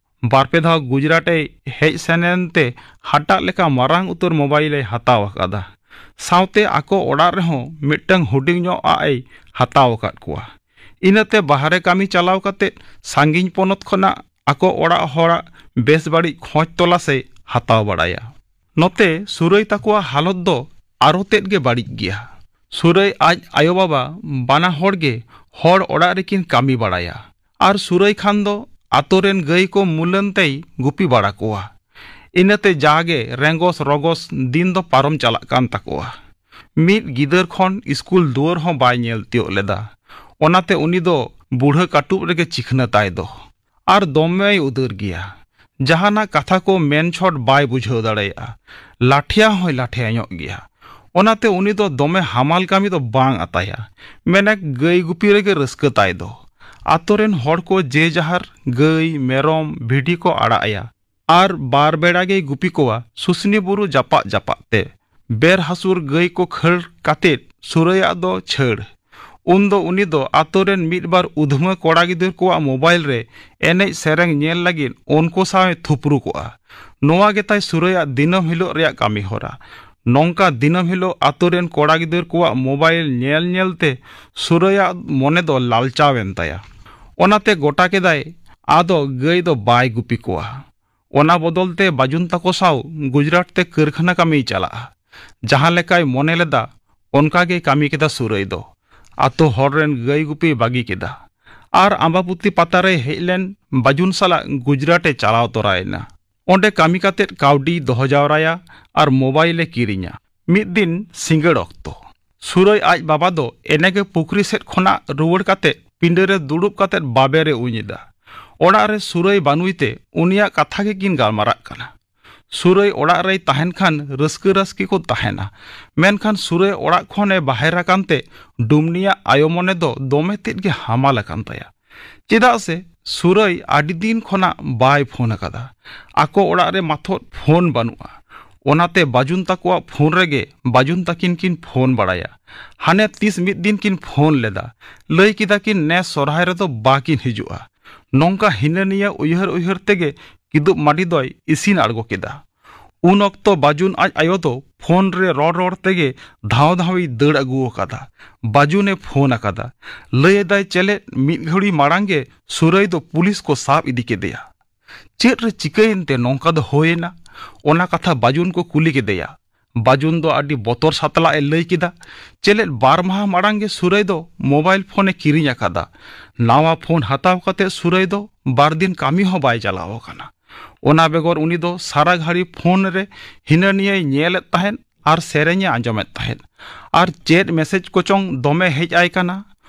ᱵᱟᱨ ᱯᱮ ᱫᱷᱟᱣ ᱜᱩᱡᱽᱨᱟᱴ ᱮ ᱦᱮᱡ ᱥᱮᱱ ᱮᱱᱛᱮ ᱦᱟᱴᱟᱜ ᱞᱮᱠᱟ ᱢᱟᱨᱟᱝ ᱩᱛᱟᱹᱨ ᱢᱳᱵᱟᱭᱤᱞ ᱮ ᱦᱟᱛᱟᱣ ᱟᱠᱟᱫᱟ᱾ ᱥᱟᱶᱛᱮ ᱟᱠᱚ ᱚᱲᱟᱜ ᱨᱮᱦᱚᱸ ᱢᱤᱫᱴᱟᱝ ᱦᱩᱰᱤᱧ ᱧᱚᱜ ᱟᱜ ᱮ ᱦᱟᱛᱟᱣ ᱟᱠᱟᱫ ᱠᱚᱣᱟ᱾ ᱤᱱᱟᱹᱛᱮ ᱵᱟᱦᱨᱮ ᱠᱟᱹᱢᱤ ᱪᱟᱞᱟᱣ ᱠᱟᱛᱮ ᱥᱟᱺᱜᱤᱧ ᱯᱚᱱᱚᱛ ᱠᱷᱚᱱᱟᱜ ᱟᱠᱚ ᱚᱲᱟᱜ ᱦᱚᱲᱟᱜ ᱵᱮᱥ ᱵᱟᱹᱲᱤᱡ ᱠᱷᱚᱡᱽ ᱛᱚᱞᱟᱥ ᱮ ᱦᱟᱛᱟᱣ ᱵᱟᱲᱟᱭᱟ᱾ ᱱᱚᱛᱮ ᱥᱩᱨᱟᱹᱭ ᱛᱟᱠᱚᱣᱟᱜ ᱦᱟᱞᱚᱛ ᱫᱚ ᱟᱨᱚ ᱛᱮᱫ ᱜᱮ ᱵᱟᱹᱲᱤᱡ ᱜᱮᱭᱟ᱾ ᱥᱩᱨᱟᱹᱭ ᱟᱡ ᱟᱭᱳᱼᱵᱟᱵᱟ ᱵᱟᱱᱟ ᱦᱚᱲ ᱜᱮ ᱦᱚᱲ ᱚᱲᱟᱜ ᱨᱮᱠᱤᱱ ᱠᱟᱹᱢᱤ ᱵᱟᱲᱟᱭᱟ᱾ ᱟᱨ ᱥᱩᱨᱟᱹᱭ ᱠᱷᱟᱱ ᱫᱚ ᱟᱛᱳ ᱨᱮᱱ ᱜᱟᱹᱭ ᱠᱚ ᱢᱩᱞᱟᱹᱱ ᱛᱮᱭ ᱜᱩᱯᱤ ᱵᱟᱲᱟ ᱠᱚᱣᱟ᱾ ᱤᱱᱟᱹᱛᱮ ᱡᱟᱜᱮ ᱨᱮᱸᱜᱚᱥ ᱨᱚᱜᱚᱥ ᱫᱤᱱ ᱫᱚ ᱯᱟᱨᱚᱢ ᱪᱟᱞᱟᱜ ᱠᱟᱱ ᱛᱟᱠᱚᱣᱟ᱾ ᱢᱤᱫ ᱜᱤᱫᱟᱹᱨ ᱠᱷᱚᱱ ᱥᱠᱩᱞ ᱫᱩᱣᱟᱹᱨ ᱦᱚᱸ ᱵᱟᱭ ᱧᱮᱞ ᱛᱤᱭᱳᱜ ᱞᱮᱫᱟ᱾ ᱚᱱᱟᱛᱮ ᱩᱱᱤ ᱫᱚ ᱵᱩᱲᱦᱟᱹ ᱠᱟᱹᱴᱩᱵ ᱨᱮᱜᱮ ᱪᱤᱠᱷᱱᱟᱹ ᱛᱟᱭ ᱫᱚ᱾ ᱟᱨ ᱫᱚᱢᱮᱭ ᱩᱫᱟᱹᱨ ᱜᱮᱭᱟ᱾ ᱡᱟᱦᱟᱱᱟᱜ ᱠᱟᱛᱷᱟ ᱠᱚ ᱢᱮᱱ ᱪᱷᱚᱴ ᱵᱟᱭ ᱵᱩᱡᱷᱟᱹᱣ ᱫᱟᱲᱮᱭᱟᱜᱼᱟ᱾ ᱞᱟᱴᱷᱮᱭᱟ ᱦᱚᱸᱭ ᱞᱟᱴᱷᱮᱭᱟ ᱧᱚᱜ ᱜᱮᱭᱟ᱾ ᱚᱱᱟᱛᱮ ᱩᱱᱤ ᱫᱚ ᱫᱚᱢᱮ ᱦᱟᱢᱟᱞ ᱠᱟᱹᱢᱤ ᱫᱚ ᱵᱟᱝ ᱟᱛᱟᱭᱟ᱾ ᱢᱮᱱᱮᱠ ᱜᱟᱹᱭ ᱜᱩᱯᱤ ᱨᱮᱜᱮ ᱨᱟᱹᱥᱠᱟᱹ ᱛᱟᱭ ᱫᱚ᱾ ᱟᱛᱳ ᱨᱮᱱ ᱦᱚᱲ ᱠᱚ ᱡᱮ ᱡᱟᱦᱟᱨ ᱜᱟᱹᱭ, ᱢᱮᱨᱚᱢ, ᱵᱷᱤᱰᱤ ᱠᱚ ᱟᱲᱟᱜ ᱟᱭᱟ᱾ ᱟᱨ ᱵᱟᱨ ᱵᱮᱲᱟ ᱜᱮᱭ ᱜᱩᱯᱤ ᱠᱚᱣᱟ ᱥᱩᱥᱱᱤ ᱵᱩᱨᱩ ᱡᱟᱯᱟᱜ ᱡᱟᱯᱟᱜ ᱛᱮ᱾ ᱵᱮᱨ ᱦᱟᱹᱥᱩᱨ ᱜᱟᱹᱭ ᱠᱚ ᱠᱷᱟᱹᱲ ᱠᱟᱛᱮᱫ ᱥᱩᱨᱟᱹᱭᱟᱜ ᱫᱚ ᱪᱷᱟᱹᱲ᱾ ᱩᱱᱫᱚ ᱩᱱᱤ ᱫᱚ ᱟᱛᱳ ᱨᱮᱱ ᱢᱤᱫ ᱵᱟᱨ ᱩᱫᱷᱢᱟᱹ ᱠᱚᱲᱟ ᱜᱤᱫᱟᱹᱨ ᱠᱚᱣᱟᱜ ᱢᱳᱵᱟᱭᱤᱞ ᱨᱮ ᱮᱱᱮᱡ ᱥᱮᱨᱮᱧ ᱧᱮᱞ ᱞᱟᱹᱜᱤᱫ ᱩᱱᱠᱩ ᱥᱟᱶ ᱮ ᱛᱷᱩᱯᱨᱩ ᱠᱚᱜᱼᱟ᱾ ᱱᱚᱣᱟ ᱜᱮ ᱛᱟᱭ ᱥᱩᱨᱟᱹᱭᱟᱜ ᱫᱤᱱᱟᱹᱢ ᱦᱤᱞᱳᱜ ᱨᱮᱭᱟᱜ ᱠᱟᱹᱢᱤ ᱦᱚᱨᱟ᱾ ᱱᱚᱝᱠᱟ ᱫᱤᱱᱟᱹᱢ ᱦᱤᱞᱳᱜ ᱟᱛᱳ ᱨᱮᱱ ᱠᱚᱲᱟ ᱜᱤᱫᱟᱹᱨ ᱠᱚᱣᱟᱜ ᱢᱳᱵᱟᱭᱤᱞ ᱧᱮᱞ ᱧᱮᱞ ᱛᱮ ᱥᱩᱨᱟᱹᱭᱟᱜ ᱢᱚᱱᱮ ᱫᱚ ᱞᱟᱞᱪᱟᱣ ᱮᱱ ᱛᱟᱭᱟ᱾ ᱚᱱᱟᱛᱮ ᱜᱚᱴᱟ ᱠᱮᱫᱟᱭ ᱟᱫᱚ ᱜᱟᱹᱭ ᱫᱚ ᱵᱟᱭ ᱜᱩᱯᱤ ᱠᱚᱣᱟ᱾ ᱚᱱᱟ ᱵᱚᱫᱚᱞ ᱛᱮ ᱵᱟᱡᱩᱱ ᱛᱟᱠᱚ ᱥᱟᱶ ᱜᱩᱡᱽᱨᱟᱴ ᱛᱮ ᱠᱟᱹᱨᱠᱷᱟᱱᱟ ᱠᱟᱹᱢᱤᱭ ᱪᱟᱞᱟᱜᱼᱟ᱾ ᱡᱟᱦᱟᱸ ᱞᱮᱠᱟᱭ ᱢᱚᱱᱮ ᱞᱮᱫᱟ, ᱚᱱᱠᱟ ᱜᱮᱭ ᱠᱟᱹᱢᱤ ᱠᱮᱫᱟ ᱥᱩᱨᱟᱹᱭ ᱫᱚ᱾ ᱟᱛᱳ ᱦᱚᱲ ᱨᱮᱱ ᱜᱟᱹᱭ ᱜᱩᱯᱤᱭ ᱵᱟᱹᱜᱤ ᱠᱮᱫᱟ᱾ ᱟᱨ ᱟᱢᱵᱟᱵᱩᱛᱤ ᱯᱟᱛᱟ ᱨᱮᱭ ᱦᱮᱡ ᱞᱮᱱ ᱵᱟᱡᱩᱱ ᱥᱟᱞᱟᱜ ᱜᱩᱡᱽᱨᱟᱴ ᱮ ᱪᱟᱞᱟᱣ ᱛᱚᱨᱟᱭᱮᱱᱟ᱾ ᱚᱸᱰᱮ ᱠᱟᱹᱢᱤ ᱠᱟᱛᱮᱫ ᱠᱟᱹᱣᱰᱤᱭ ᱫᱚᱦᱚ ᱡᱟᱣᱨᱟᱭᱟ ᱟᱨ ᱢᱳᱵᱟᱭᱤᱞ ᱮ ᱠᱤᱨᱤᱧᱟ᱾ ᱢᱤᱫ ᱫᱤᱱ ᱥᱤᱸᱜᱟᱹᱲ ᱚᱠᱛᱚ ᱥᱩᱨᱟᱹᱭ ᱟᱡ ᱵᱟᱵᱟ ᱫᱚ ᱮᱱᱮᱜᱮ ᱯᱩᱠᱷᱨᱤ ᱥᱮᱫ ᱠᱷᱚᱱᱟᱜ ᱨᱩᱣᱟᱹᱲ ᱠᱟᱛᱮᱫ ᱯᱤᱸᱰᱟᱹ ᱨᱮ ᱫᱩᱲᱩᱵ ᱠᱟᱛᱮᱫ ᱵᱟᱵᱮᱨ ᱮ ᱩᱧ ᱮᱫᱟ᱾ ᱚᱲᱟᱜ ᱨᱮ ᱥᱩᱨᱟᱹᱭ ᱵᱟᱹᱱᱩᱭ ᱛᱮ ᱩᱱᱤᱭᱟᱜ ᱠᱟᱛᱷᱟ ᱜᱮᱠᱤᱱ ᱜᱟᱞᱢᱟᱨᱟᱜ ᱠᱟᱱᱟ᱾ ᱥᱩᱨᱟᱹᱭ ᱚᱲᱟᱜ ᱨᱮᱭ ᱛᱟᱦᱮᱱ ᱠᱷᱟᱱ ᱨᱟᱹᱥᱠᱟᱹ ᱨᱟᱹᱥᱠᱤ ᱠᱚ ᱛᱟᱦᱮᱱᱟ, ᱢᱮᱱᱠᱷᱟᱱ ᱥᱩᱨᱟᱹᱭ ᱚᱲᱟᱜ ᱠᱷᱚᱱᱮ ᱵᱟᱦᱮᱨ ᱟᱠᱟᱱ ᱛᱮ ᱰᱩᱢᱱᱤᱭᱟᱜ ᱟᱭᱳ ᱢᱚᱱᱮ ᱫᱚ ᱫᱚᱢᱮ ᱛᱮᱫ ᱜᱮ ᱦᱟᱢᱟᱞ ᱟᱠᱟᱱ ᱛᱟᱭᱟ᱾ ᱪᱮᱫᱟᱜ ᱥᱮ ᱥᱩᱨᱟᱹᱭ ᱟᱹᱰᱤ ᱫᱤᱱ ᱠᱷᱚᱱᱟᱜ ᱵᱟᱭ ᱯᱷᱳᱱ ᱟᱠᱟᱫᱟ᱾ ᱟᱠᱚ ᱚᱲᱟᱜ ᱨᱮ ᱢᱟᱛᱷᱚᱫ ᱯᱷᱳᱱ ᱵᱟᱹᱱᱩᱜᱼᱟ᱾ ᱚᱱᱟᱛᱮ ᱵᱟᱡᱩᱱ ᱛᱟᱠᱚᱣᱟᱜ ᱯᱷᱳᱱ ᱨᱮᱜᱮ ᱵᱟᱡᱩᱱ ᱛᱟᱹᱠᱤᱱ ᱠᱤᱱ ᱯᱷᱳᱱ ᱵᱟᱲᱟᱭᱟ᱾ ᱦᱟᱱᱮ ᱛᱤᱥ ᱢᱤᱫ ᱫᱤᱱ ᱠᱤᱱ ᱯᱷᱳᱱ ᱞᱮᱫᱟ, ᱞᱟᱹᱭ ᱠᱮᱫᱟ ᱠᱤᱱ ᱱᱮᱥ ᱥᱚᱨᱦᱟᱭ ᱨᱮᱫᱚ ᱵᱟᱠᱤᱱ ᱦᱤᱡᱩᱜᱼᱟ᱾ ᱱᱚᱝᱠᱟ ᱦᱤᱱᱟᱹ ᱱᱤᱭᱟᱹ ᱩᱭᱦᱟᱹᱨ ᱩᱭᱦᱟᱹᱨ ᱛᱮᱜᱮ ᱠᱤᱫᱩᱵ ᱢᱟᱹᱰᱤ ᱫᱚᱭ ᱤᱥᱤᱱ ᱟᱬᱜᱚ ᱠᱮᱫᱟ᱾ ᱩᱱ ᱚᱠᱛᱚ ᱵᱟᱡᱩᱱ ᱟᱡ ᱟᱭᱳ ᱫᱚ ᱯᱷᱳᱱ ᱨᱮ ᱨᱚᱲ ᱨᱚᱲ ᱛᱮᱜᱮ ᱫᱷᱟᱣ ᱫᱷᱟᱣᱤ ᱫᱟᱹᱲ ᱟᱹᱜᱩ ᱟᱠᱟᱫᱟ᱾ ᱵᱟᱡᱩᱱᱮ ᱯᱷᱳᱱ ᱟᱠᱟᱫᱟ᱾ ᱞᱟᱹᱭ ᱮᱫᱟᱭ ᱪᱮᱞᱮᱫ ᱢᱤᱫ ᱜᱷᱟᱹᱲᱤ ᱢᱟᱲᱟᱝ ᱜᱮ ᱥᱩᱨᱟᱹᱭ ᱫᱚ ᱯᱩᱞᱤᱥ ᱠᱚ ᱥᱟᱵ ᱤᱫᱤ ᱠᱮᱫᱮᱭᱟ᱾ ᱪᱮᱫ ᱨᱮ ᱪᱤᱠᱟᱹᱭᱮᱱ ᱛᱮ ᱱᱚᱝᱠᱟ ᱫᱚ ᱦᱩᱭᱮᱱᱟ, ᱚᱱᱟ ᱠᱟᱛᱷᱟ ᱵᱟᱡᱩᱱ ᱠᱚ ᱠᱩᱞᱤ ᱠᱮᱫᱮᱭᱟ᱾ ᱵᱟᱡᱩᱱ ᱫᱚ ᱟᱹᱰᱤ ᱵᱚᱛᱚᱨ ᱥᱟᱛᱞᱟᱜ ᱮ ᱞᱟᱹᱭ ᱠᱮᱫᱟ᱾ ᱪᱮᱞᱮᱫ ᱵᱟᱨ ᱢᱟᱦᱟ ᱢᱟᱲᱟᱝ ᱜᱮ ᱥᱩᱨᱟᱹᱭ ᱫᱚ ᱢᱳᱵᱟᱭᱤᱞ ᱯᱷᱳᱱ ᱮ ᱠᱤᱨᱤᱧ ᱟᱠᱟᱫᱟ᱾ ᱱᱟᱣᱟ ᱯᱷᱳᱱ ᱦᱟᱛᱟᱣ ᱠᱟᱛᱮ ᱥᱩᱨᱟᱹᱭ ᱫᱚ ᱵᱟᱨ ᱫᱤᱱ ᱠᱟᱹᱢᱤ ᱦᱚᱸ ᱵᱟᱭ ᱪᱟᱞᱟᱣ ᱟᱠᱟᱱᱟ᱾ ᱚᱱᱟ ᱵᱮᱜᱚᱨ ᱩᱱᱤ ᱫᱚ ᱥᱟᱨᱟ ᱜᱷᱟᱹᱲᱤ ᱯᱷᱳᱱ ᱨᱮ ᱦᱤᱱᱟᱹ ᱱᱤᱭᱟᱹᱭ ᱧᱮᱞᱮᱫ ᱛᱟᱦᱮᱸᱫ ᱟᱨ ᱥᱮᱨᱮᱧᱮ ᱟᱸᱡᱚᱢᱮᱫ ᱛᱟᱦᱮᱸᱫ᱾ ᱟᱨ ᱪᱮᱫ ᱢᱮᱥᱮᱡᱽ ᱠᱚᱪᱚᱝ ᱫᱚᱢᱮ ᱦᱮᱡ ᱟᱭ ᱠᱟᱱᱟ,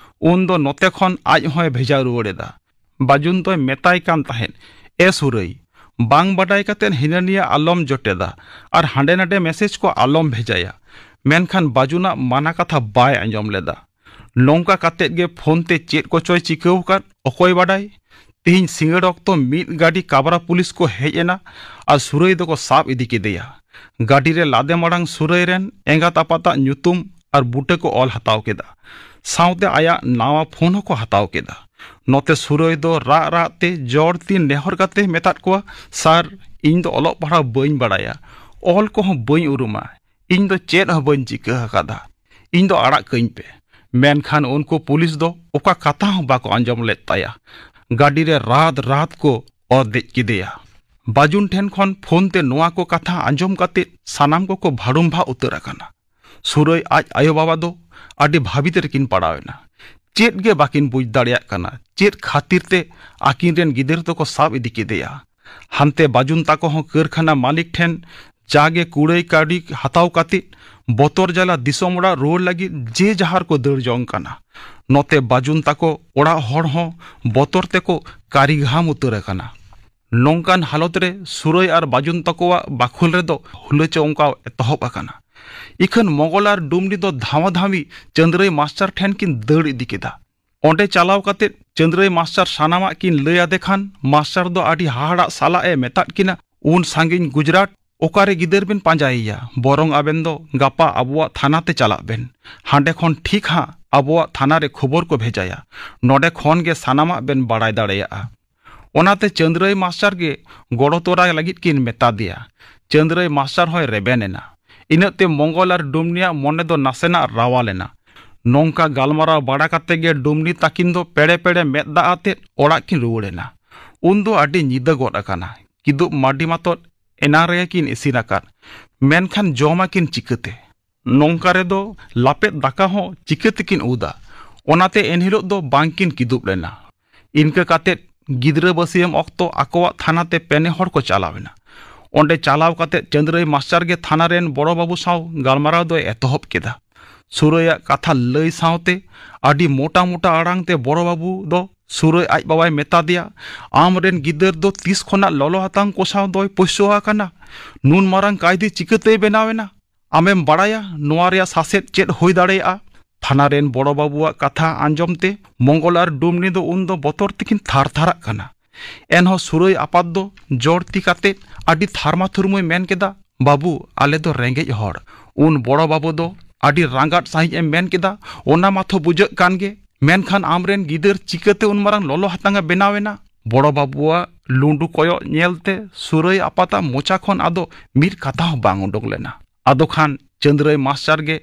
ᱩᱱ ᱫᱚ ᱱᱚᱛᱮ ᱠᱷᱚᱱ ᱟᱡ ᱦᱚᱸᱭ ᱵᱷᱮᱡᱟ ᱨᱩᱣᱟᱹᱲ ᱮᱫᱟ᱾ ᱵᱟᱡᱩᱱ ᱫᱚᱭ ᱢᱮᱛᱟᱭ ᱠᱟᱱ ᱛᱟᱦᱮᱸᱫ, "ᱮ ᱥᱩᱨᱟᱹᱭ, ᱵᱟᱝ ᱵᱟᱰᱟᱭ ᱠᱟᱛᱮᱫ ᱦᱤᱱᱟᱹ ᱱᱤᱭᱟᱹ ᱟᱞᱚᱢ ᱡᱚᱴᱮᱫᱟ, ᱟᱨ ᱦᱟᱸᱰᱮ ᱱᱟᱰᱮ ᱢᱮᱥᱮᱡᱽ ᱠᱚ ᱟᱞᱚᱢ ᱵᱷᱮᱡᱟᱭᱟ᱾" ᱢᱮᱱᱠᱷᱟᱱ ᱵᱟᱡᱩᱱᱟᱜ ᱢᱟᱱᱟ ᱠᱟᱛᱷᱟ ᱵᱟᱭ ᱟᱸᱡᱚᱢ ᱞᱮᱫᱟ᱾ ᱱᱚᱝᱠᱟ ᱠᱟᱛᱮᱫ ᱜᱮ ᱯᱷᱳᱱ ᱛᱮ ᱪᱮᱫ ᱠᱚᱪᱚᱭ ᱪᱤᱠᱟᱹᱣ ᱟᱠᱟᱫ, ᱚᱠᱚᱭ ᱵᱟᱰᱟᱭ᱾ ᱛᱮᱦᱮᱧ ᱥᱤᱸᱜᱟᱹᱲ ᱚᱠᱛᱚ ᱢᱤᱫ ᱜᱟᱹᱰᱤ ᱠᱟᱵᱨᱟ ᱯᱩᱞᱤᱥ ᱠᱚ ᱦᱮᱡ ᱮᱱᱟ ᱟᱨ ᱥᱩᱨᱟᱹᱭ ᱫᱚᱠᱚ ᱥᱟᱵ ᱤᱫᱤ ᱠᱮᱫᱮᱭᱟ᱾ ᱜᱟᱹᱰᱤ ᱨᱮ ᱞᱟᱫᱮ ᱢᱟᱲᱟᱝ ᱥᱩᱨᱟᱹᱭ ᱨᱮᱱ ᱮᱸᱜᱟᱛ ᱟᱯᱟᱛᱟᱜ ᱧᱩᱛᱩᱢ ᱟᱨ ᱵᱩᱴᱟᱹ ᱠᱚ ᱚᱞ ᱦᱟᱛᱟᱣ ᱠᱮᱫᱟ᱾ ᱥᱟᱶᱛᱮ ᱟᱭᱟᱜ ᱱᱟᱣᱟ ᱯᱷᱳᱱ ᱦᱚᱸᱠᱚ ᱦᱟᱛᱟᱣ ᱠᱮᱫᱟ᱾ ᱱᱚᱛᱮ ᱥᱩᱨᱟᱹᱭ ᱫᱚ ᱨᱟᱜ ᱨᱟᱜ ᱛᱮ ᱡᱚᱨ ᱛᱤ ᱱᱮᱦᱚᱨ ᱠᱟᱛᱮ ᱢᱮᱛᱟᱫ ᱠᱚᱣᱟ, "ᱥᱟᱨ, ᱤᱧ ᱫᱚ ᱚᱞᱚᱜ ᱯᱟᱲᱦᱟᱣ ᱵᱟᱹᱧ ᱵᱟᱲᱟᱭᱟ, ᱚᱞ ᱠᱚᱦᱚᱸ ᱵᱟᱹᱧ ᱩᱨᱩᱢᱟ, ᱤᱧ ᱫᱚ ᱪᱮᱫ ᱦᱚᱸ ᱵᱟᱹᱧ ᱪᱤᱠᱟᱹ ᱟᱠᱟᱫᱟ, ᱤᱧ ᱫᱚ ᱟᱲᱟᱜ ᱠᱟᱹᱧ ᱯᱮ᱾" ᱢᱮᱱᱠᱷᱟᱱ ᱩᱱᱠᱩ ᱯᱩᱞᱤᱥ ᱫᱚ ᱚᱠᱟ ᱠᱟᱛᱷᱟ ᱦᱚᱸ ᱵᱟᱠᱚ ᱟᱸᱡᱚᱢ ᱞᱮᱫ ᱛᱟᱭᱟ᱾ ᱜᱟᱹᱰᱤ ᱨᱮ ᱨᱟᱫ ᱨᱟᱫ ᱠᱚ ᱚᱨ ᱫᱮᱡ ᱠᱮᱫᱮᱭᱟ᱾ ᱵᱟᱡᱩᱱ ᱴᱷᱮᱱ ᱠᱷᱚᱱ ᱯᱷᱳᱱ ᱛᱮ ᱱᱚᱣᱟ ᱠᱚ ᱠᱟᱛᱷᱟ ᱟᱸᱡᱚᱢ ᱠᱟᱛᱮ ᱥᱟᱱᱟᱢ ᱠᱚᱠᱚ ᱵᱷᱟᱹᱲᱩᱢᱵᱷᱟ ᱩᱛᱟᱹᱨ ᱟᱠᱟᱱᱟ᱾ ᱥᱩᱨᱟᱹᱭ ᱟᱡ ᱟᱭᱳ ᱵᱟᱵᱟ ᱫᱚ ᱟᱹᱰᱤ ᱵᱷᱟᱹᱵᱤᱛ ᱨᱮᱠᱤᱱ ᱯᱟᱲᱟᱣ ᱮᱱᱟ᱾ ᱪᱮᱫ ᱜᱮ ᱵᱟᱹᱠᱤᱱ ᱵᱩᱡᱽ ᱫᱟᱲᱮᱭᱟᱜ ᱠᱟᱱᱟ, ᱪᱮᱫ ᱠᱷᱟᱹᱛᱤᱨ ᱛᱮ ᱟᱹᱠᱤᱱ ᱨᱮᱱ ᱜᱤᱫᱟᱹᱨ ᱫᱚᱠᱚ ᱥᱟᱵ ᱤᱫᱤ ᱠᱮᱫᱮᱭᱟ᱾ ᱦᱟᱱᱛᱮ ᱵᱟᱡᱩᱱ ᱛᱟᱠᱚ ᱦᱚᱸ ᱠᱟᱹᱨᱠᱷᱟᱱᱟ ᱢᱟᱹᱞᱤᱠ ᱴᱷᱮᱱ ᱡᱟᱜᱮ ᱠᱩᱲᱟᱹᱭ ᱠᱟᱹᱣᱰᱤ ᱦᱟᱛᱟᱣ ᱠᱟᱛᱮ ᱵᱚᱛᱚᱨ ᱡᱟᱞᱟ ᱫᱤᱥᱚᱢ ᱚᱲᱟᱜ ᱨᱩᱣᱟᱹᱲ ᱞᱟᱹᱜᱤᱫ ᱡᱮ ᱡᱟᱦᱟᱨ ᱠᱚ ᱫᱟᱹᱲ ᱡᱚᱝ ᱠᱟᱱᱟ᱾ ᱱᱚᱛᱮ ᱵᱟᱡᱩᱱ ᱛᱟᱠᱚ ᱚᱲᱟᱜ ᱦᱚᱲ ᱦᱚᱸ ᱵᱚᱛᱚᱨ ᱛᱮᱠᱚ ᱠᱟᱹᱨᱤᱜᱷᱟᱢ ᱩᱛᱟᱹᱨ ᱟᱠᱟᱱᱟ᱾ ᱱᱚᱝᱠᱟᱱ ᱦᱟᱞᱚᱛ ᱨᱮ ᱥᱩᱨᱟᱹᱭ ᱟᱨ ᱵᱟᱡᱩᱱ ᱛᱟᱠᱚᱣᱟᱜ ᱵᱟᱠᱷᱳᱞ ᱨᱮᱫᱚ ᱦᱩᱞᱟᱹ ᱪᱚᱢᱠᱟᱣ ᱮᱛᱚᱦᱚᱵ ᱟᱠᱟᱱᱟ᱾ ᱤᱠᱷᱟᱹᱱ ᱢᱚᱜᱚᱞ ᱟᱨ ᱰᱩᱢᱱᱤ ᱫᱚ ᱫᱷᱟᱢᱟ ᱫᱷᱟᱢᱤ ᱪᱟᱹᱱᱫᱽᱨᱟᱹᱭ ᱢᱟᱥᱴᱟᱨ ᱴᱷᱮᱱ ᱠᱤᱱ ᱫᱟᱹᱲ ᱤᱫᱤ ᱠᱮᱫᱟ᱾ ᱚᱸᱰᱮ ᱪᱟᱞᱟᱣ ᱠᱟᱛᱮ ᱪᱟᱹᱱᱫᱽᱨᱟᱹᱭ ᱢᱟᱥᱴᱟᱨ ᱥᱟᱱᱟᱢᱟᱜ ᱠᱤᱱ ᱞᱟᱹᱭ ᱟᱫᱮ ᱠᱷᱟᱱ, ᱢᱟᱥᱴᱟᱨ ᱫᱚ ᱟᱹᱰᱤ ᱦᱟᱦᱟᱲᱟᱜ ᱥᱟᱞᱟᱜ ᱮ ᱢᱮᱛᱟᱫ ᱠᱤᱱᱟ, "ᱩᱱ ᱥᱟᱺᱜᱤᱧ ᱜᱩᱡᱽᱨᱟᱴ ᱚᱠᱟᱨᱮ ᱜᱤᱫᱟᱹᱨ ᱵᱮᱱ ᱯᱟᱸᱡᱟᱭᱮᱭᱟ? ᱵᱚᱨᱚᱝ ᱟᱵᱮᱱ ᱫᱚ ᱜᱟᱯᱟ ᱟᱵᱚᱣᱟᱜ ᱛᱷᱟᱱᱟ ᱛᱮ ᱪᱟᱞᱟᱜ ᱵᱮᱱ᱾ ᱦᱟᱸᱰᱮ ᱠᱷᱚᱱ ᱴᱷᱤᱠ ᱦᱟᱸᱜ ᱟᱵᱚᱣᱟᱜ ᱛᱷᱟᱱᱟ ᱨᱮ ᱠᱷᱚᱵᱚᱨ ᱠᱚ ᱵᱷᱮᱡᱟᱭᱟ᱾ ᱱᱚᱰᱮ ᱠᱷᱚᱱ ᱜᱮ ᱥᱟᱱᱟᱢᱟᱜ ᱵᱮᱱ ᱵᱟᱲᱟᱭ ᱫᱟᱲᱮᱭᱟᱜᱼᱟ᱾" ᱚᱱᱟᱛᱮ ᱪᱟᱹᱱᱫᱽᱨᱟᱹᱭ ᱢᱟᱥᱴᱟᱨ ᱜᱮ ᱜᱚᱲᱚ ᱛᱚᱨᱟ ᱞᱟᱹᱜᱤᱫ ᱠᱤᱱ ᱢᱮᱛᱟ ᱫᱮᱭᱟ᱾ ᱪᱟᱹᱱᱫᱽᱨᱟᱹᱭ ᱢᱟᱥᱴᱟᱨ ᱦᱚᱸᱭ ᱨᱮᱵᱮᱱ ᱮᱱᱟ᱾ ᱤᱱᱟᱹᱜ ᱛᱮ ᱢᱚᱝᱜᱚᱞ ᱟᱨ ᱰᱩᱢᱱᱤᱭᱟᱜ ᱢᱚᱱᱮ ᱫᱚ ᱱᱟᱥᱮᱱᱟᱜ ᱨᱟᱣᱟᱞ ᱮᱱᱟ᱾ ᱱᱚᱝᱠᱟ ᱜᱟᱞᱢᱟᱨᱟᱣ ᱵᱟᱲᱟ ᱠᱟᱛᱮ ᱜᱮ ᱰᱩᱢᱱᱤ ᱛᱟᱹᱠᱤᱱ ᱫᱚ ᱯᱮᱲᱮ ᱯᱮᱲᱮ ᱢᱮᱫ ᱫᱟᱜ ᱟᱛᱮᱫ ᱚᱲᱟᱜ ᱠᱤᱱ ᱨᱩᱣᱟᱹᱲ ᱮᱱᱟ᱾ ᱩᱱ ᱫᱚ ᱟᱹᱰᱤ ᱧᱤᱫᱟᱹ ᱜᱚᱫ ᱟᱠᱟᱱᱟ᱾ ᱠᱤᱫᱩᱵ ᱢᱟᱹᱰᱤ ᱢᱟᱛᱚ ᱮᱱᱟᱝ ᱨᱮᱜᱮ ᱠᱤᱱ ᱤᱥᱤᱱ ᱟᱠᱟᱫ, ᱢᱮᱱᱠᱷᱟᱱ ᱡᱚᱢᱟᱠᱤᱱ ᱪᱤᱠᱟᱹᱛᱮ? ᱱᱚᱝᱠᱟ ᱨᱮᱫᱚ ᱞᱟᱯᱮᱫ ᱫᱟᱠᱟ ᱦᱚᱸ ᱪᱤᱠᱟᱹ ᱛᱮᱠᱤᱱ ᱩᱫᱟ? ᱚᱱᱟᱛᱮ ᱮᱱᱦᱤᱞᱳᱜ ᱫᱚ ᱵᱟᱝᱠᱤᱱ ᱠᱤᱫᱩᱵ ᱞᱮᱱᱟ᱾ ᱤᱱᱠᱟᱹ ᱠᱟᱛᱮᱫ ᱜᱤᱫᱽᱨᱟᱹ ᱵᱟᱹᱥᱤᱭᱟᱹᱢ ᱚᱠᱛᱚ ᱟᱠᱚᱣᱟᱜ ᱛᱷᱟᱱᱟ ᱛᱮ ᱯᱮᱱᱮ ᱦᱚᱲ ᱠᱚ ᱪᱟᱞᱟᱣ ᱮᱱᱟ᱾ ᱚᱸᱰᱮ ᱪᱟᱞᱟᱣ ᱠᱟᱛᱮᱫ ᱪᱟᱹᱱᱫᱽᱨᱟᱹᱭ ᱢᱟᱥᱴᱟᱨ ᱜᱮ ᱛᱷᱟᱱᱟ ᱨᱮᱱ ᱵᱚᱲᱚ ᱵᱟᱹᱵᱩ ᱥᱟᱶ ᱜᱟᱞᱢᱟᱨᱟᱣ ᱫᱚᱭ ᱮᱛᱚᱦᱚᱵ ᱠᱮᱫᱟ᱾ ᱥᱩᱨᱟᱹᱭᱟᱜ ᱠᱟᱛᱷᱟ ᱞᱟᱹᱭ ᱥᱟᱶᱛᱮ ᱟᱹᱰᱤ ᱢᱚᱴᱟ ᱢᱚᱴᱟ ᱟᱲᱟᱝ ᱛᱮ ᱵᱚᱲᱚ ᱵᱟᱹᱵᱩ ᱫᱚ ᱥᱩᱨᱟᱹᱭ ᱟᱡ ᱵᱟᱵᱟᱭ ᱢᱮᱛᱟ ᱫᱮᱭᱟ, "ᱟᱢ ᱨᱮᱱ ᱜᱤᱫᱟᱹᱨ ᱫᱚ ᱛᱤᱥ ᱠᱷᱚᱱᱟᱜ ᱞᱚᱞᱚ ᱦᱟᱛᱟᱝ ᱠᱚ ᱥᱟᱶ ᱫᱚᱭ ᱯᱚᱥᱭᱟᱹᱣ ᱟᱠᱟᱱᱟ? ᱱᱩᱱ ᱢᱟᱨᱟᱝ ᱠᱟᱭᱫᱤ ᱪᱤᱠᱟᱹᱛᱮᱭ ᱵᱮᱱᱟᱣ ᱮᱱᱟ? ᱟᱢᱮᱢ ᱵᱟᱲᱟᱭᱟ ᱱᱚᱣᱟ ᱨᱮᱭᱟᱜ ᱥᱟᱥᱮᱛ ᱪᱮᱫ ᱦᱩᱭ ᱫᱟᱲᱮᱭᱟᱜᱼᱟ?" ᱛᱷᱟᱱᱟ ᱨᱮᱱ ᱵᱚᱲᱚ ᱵᱟᱹᱵᱩᱣᱟᱜ ᱠᱟᱛᱷᱟ ᱟᱸᱡᱚᱢ ᱛᱮ ᱢᱚᱝᱜᱚᱞ ᱟᱨ ᱰᱩᱢᱱᱤ ᱫᱚ ᱩᱱ ᱫᱚ ᱵᱚᱛᱚᱨ ᱛᱮᱠᱤᱱ ᱛᱷᱟᱨ ᱛᱷᱟᱨᱟᱜ ᱠᱟᱱᱟ᱾ ᱮᱱᱦᱚᱸ ᱥᱩᱨᱟᱹᱭ ᱟᱯᱟᱛ ᱫᱚ ᱡᱳᱨ ᱛᱤ ᱠᱟᱛᱮ ᱟᱹᱰᱤ ᱛᱷᱟᱨᱢᱟ ᱛᱷᱩᱨᱢᱩᱭ ᱢᱮᱱ ᱠᱮᱫᱟ, "ᱵᱟᱹᱵᱩ, ᱟᱞᱮ ᱫᱚ ᱨᱮᱸᱜᱮᱡ ᱦᱚᱲ᱾" ᱩᱱ ᱵᱚᱲᱚ ᱵᱟᱹᱵᱩ ᱫᱚ ᱟᱹᱰᱤ ᱨᱟᱸᱜᱟᱫ ᱥᱟᱺᱦᱤᱡ ᱮ ᱢᱮᱱ ᱠᱮᱫᱟ, "ᱚᱱᱟ ᱢᱟᱛᱷᱚ ᱵᱩᱡᱷᱟᱹᱜ ᱠᱟᱱ ᱜᱮ, ᱢᱮᱱᱠᱷᱟᱱ ᱟᱢᱨᱮᱱ ᱜᱤᱫᱟᱹᱨ ᱪᱤᱠᱟᱹᱛᱮ ᱩᱱ ᱢᱟᱨᱟᱝ ᱞᱚᱞᱚ ᱦᱟᱛᱟᱝ ᱮ ᱵᱮᱱᱟᱣ ᱮᱱᱟ?" ᱵᱚᱲᱚ ᱵᱟᱹᱵᱩᱣᱟᱜ ᱞᱩᱸᱰᱩ ᱠᱚᱭᱚᱜ ᱧᱮᱞᱛᱮ ᱥᱩᱨᱟᱹᱭ ᱟᱯᱟᱛᱟᱜ ᱢᱚᱪᱟ ᱠᱷᱚᱱ ᱟᱫᱚ ᱢᱤᱫ ᱠᱟᱛᱷᱟ ᱦᱚᱸ ᱵᱟᱝ ᱩᱰᱩᱠ ᱞᱮᱱᱟ᱾ ᱟᱫᱚ ᱠᱷᱟᱱ ᱪᱟᱹᱱᱫᱽᱨᱟᱹᱭ ᱢᱟᱥᱴᱟᱨ ᱜᱮ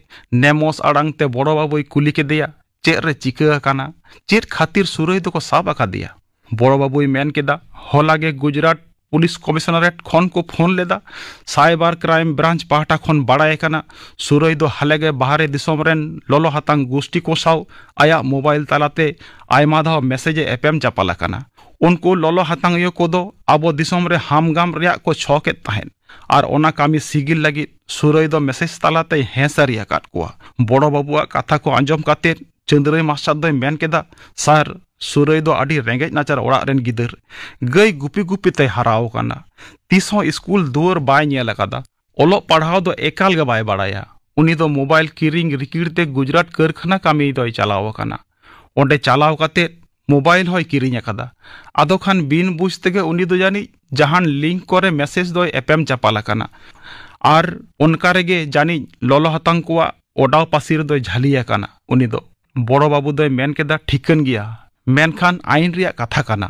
ᱱᱮᱢᱚᱥ ᱟᱲᱟᱝ ᱛᱮ ᱵᱚᱲᱚ ᱵᱟᱹᱵᱩᱭ ᱠᱩᱞᱤ ᱠᱮᱫᱮᱭᱟ, ᱪᱮᱫ ᱨᱮ ᱪᱤᱠᱟᱹ ᱟᱠᱟᱱᱟ? ᱪᱮᱫ ᱠᱷᱟᱹᱛᱤᱨ ᱥᱩᱨᱟᱹᱭ ᱫᱚᱠᱚ ᱥᱟᱵ ᱟᱠᱟᱫᱮᱭᱟ? ᱵᱚᱲᱚ ᱵᱟᱹᱵᱩᱭ ᱢᱮᱱ ᱠᱮᱫᱟ, ᱦᱚᱞᱟ ᱜᱮ ᱜᱩᱡᱽᱨᱟᱴ ᱯᱩᱞᱤᱥ ᱠᱚᱢᱤᱥᱚᱱᱟᱨᱮᱴ ᱠᱷᱚᱱ ᱠᱚ ᱯᱷᱳᱱ ᱞᱮᱫᱟ᱾ ᱥᱟᱭᱵᱟᱨ ᱠᱨᱟᱭᱤᱢ ᱵᱨᱟᱧᱪ ᱯᱟᱦᱴᱟ ᱠᱷᱚᱱ ᱵᱟᱲᱟᱭ ᱟᱠᱟᱱᱟ, ᱥᱩᱨᱟᱹᱭ ᱫᱚ ᱦᱟᱞᱮ ᱜᱮ ᱵᱟᱦᱨᱮ ᱫᱤᱥᱚᱢ ᱨᱮᱱ ᱞᱚᱞᱚ ᱦᱟᱛᱟᱝ ᱜᱩᱥᱴᱤ ᱠᱚ ᱥᱟᱶ ᱟᱭᱟᱜ ᱢᱳᱵᱟᱭᱤᱞ ᱛᱟᱞᱟᱛᱮ ᱟᱭᱢᱟ ᱫᱷᱟᱣ ᱢᱮᱥᱮᱡᱽ ᱮ ᱮᱯᱮᱢ ᱪᱟᱯᱟᱞ ᱟᱠᱟᱱᱟ᱾ ᱩᱱᱠᱩ ᱞᱚᱞᱚ ᱦᱟᱛᱟᱝᱤᱭᱟᱹ ᱠᱚᱫᱚ ᱟᱵᱚ ᱫᱤᱥᱚᱢ ᱨᱮ ᱦᱟᱢᱜᱟᱢ ᱨᱮᱭᱟᱜ ᱠᱚ ᱪᱷᱚᱠ ᱮᱫ ᱛᱟᱦᱮᱸᱫ᱾ ᱟᱨ ᱚᱱᱟ ᱠᱟᱹᱢᱤ ᱥᱤᱜᱤᱞ ᱞᱟᱹᱜᱤᱫ ᱥᱩᱨᱟᱹᱭ ᱫᱚ ᱢᱮᱥᱮᱡᱽ ᱛᱟᱞᱟᱛᱮᱭ ᱦᱮᱸ ᱥᱟᱹᱨᱤ ᱟᱠᱟᱫ ᱠᱚᱣᱟ᱾ ᱵᱚᱲᱚ ᱵᱟᱹᱵᱩᱣᱟᱜ ᱠᱟᱛᱷᱟ ᱠᱚ ᱟᱸᱡᱚᱢ ᱠᱟᱛᱮ ᱪᱟᱹᱱᱫᱽᱨᱟᱹᱭ ᱢᱟᱥᱴᱟᱨ ᱫᱚᱭ ᱢᱮᱱ ᱠᱮᱫᱟ, "ᱥᱟᱨ, ᱥᱩᱨᱟᱹᱭ ᱫᱚ ᱟᱹᱰᱤ ᱨᱮᱸᱜᱮᱡ ᱱᱟᱪᱟᱨ ᱚᱲᱟᱜ ᱨᱮᱱ ᱜᱤᱫᱟᱹᱨ᱾ ᱜᱟᱹᱭ ᱜᱩᱯᱤ ᱜᱩᱯᱤ ᱛᱮᱭ ᱦᱟᱨᱟᱣ ᱟᱠᱟᱱᱟ᱾ ᱛᱤᱥ ᱦᱚᱸ ᱥᱠᱩᱞ ᱫᱩᱣᱟᱹᱨ ᱵᱟᱭ ᱧᱮᱞ ᱟᱠᱟᱫᱟ᱾ ᱚᱞᱚᱜ ᱯᱟᱲᱦᱟᱣ ᱫᱚ ᱮᱠᱟᱞ ᱜᱮ ᱵᱟᱭ ᱵᱟᱲᱟᱭᱟ᱾ ᱩᱱᱤ ᱫᱚ ᱢᱳᱵᱟᱭᱤᱞ ᱠᱤᱨᱤᱧ ᱨᱤᱠᱤᱲ ᱛᱮ ᱜᱩᱡᱽᱨᱟᱴ ᱠᱟᱹᱨᱠᱷᱟᱱᱟ ᱠᱟᱹᱢᱤ ᱫᱚᱭ ᱪᱟᱞᱟᱣ ᱟᱠᱟᱱᱟ᱾ ᱚᱸᱰᱮ ᱪᱟᱞᱟᱣ ᱠᱟᱛᱮ ᱢᱳᱵᱟᱭᱤᱞ ᱦᱚᱸᱭ ᱠᱤᱨᱤᱧ ᱟᱠᱟᱫᱟ᱾ ᱟᱫᱚ ᱠᱷᱟᱱ ᱵᱤᱱ ᱵᱩᱡᱽ ᱛᱮᱜᱮ ᱩᱱᱤ ᱫᱚ ᱡᱟᱹᱱᱤᱡ ᱡᱟᱦᱟᱱ ᱞᱤᱝᱠ ᱠᱚᱨᱮ ᱢᱮᱥᱮᱡᱽ ᱫᱚᱭ ᱮᱯᱮᱢ ᱪᱟᱯᱟᱞ ᱟᱠᱟᱱᱟ᱾ ᱟᱨ ᱚᱱᱠᱟ ᱨᱮᱜᱮ ᱡᱟᱹᱱᱤᱡ ᱞᱚᱞᱚ ᱦᱟᱛᱟᱝ ᱠᱚᱣᱟᱜ ᱚᱰᱟᱣ ᱯᱟᱹᱥᱤᱨ ᱫᱚᱭ ᱡᱷᱟᱹᱞᱤ ᱟᱠᱟᱱᱟ ᱩᱱᱤ ᱫᱚ᱾" ᱵᱚᱲᱚ ᱵᱟᱹᱵᱩ ᱫᱚᱭ ᱢᱮᱱ ᱠᱮᱫᱟ, "ᱴᱷᱤᱠᱟᱹᱱ ᱜᱮᱭᱟ, ᱢᱮᱱᱠᱷᱟᱱ ᱟᱭᱤᱱ ᱨᱮᱭᱟᱜ ᱠᱟᱛᱷᱟ ᱠᱟᱱᱟ,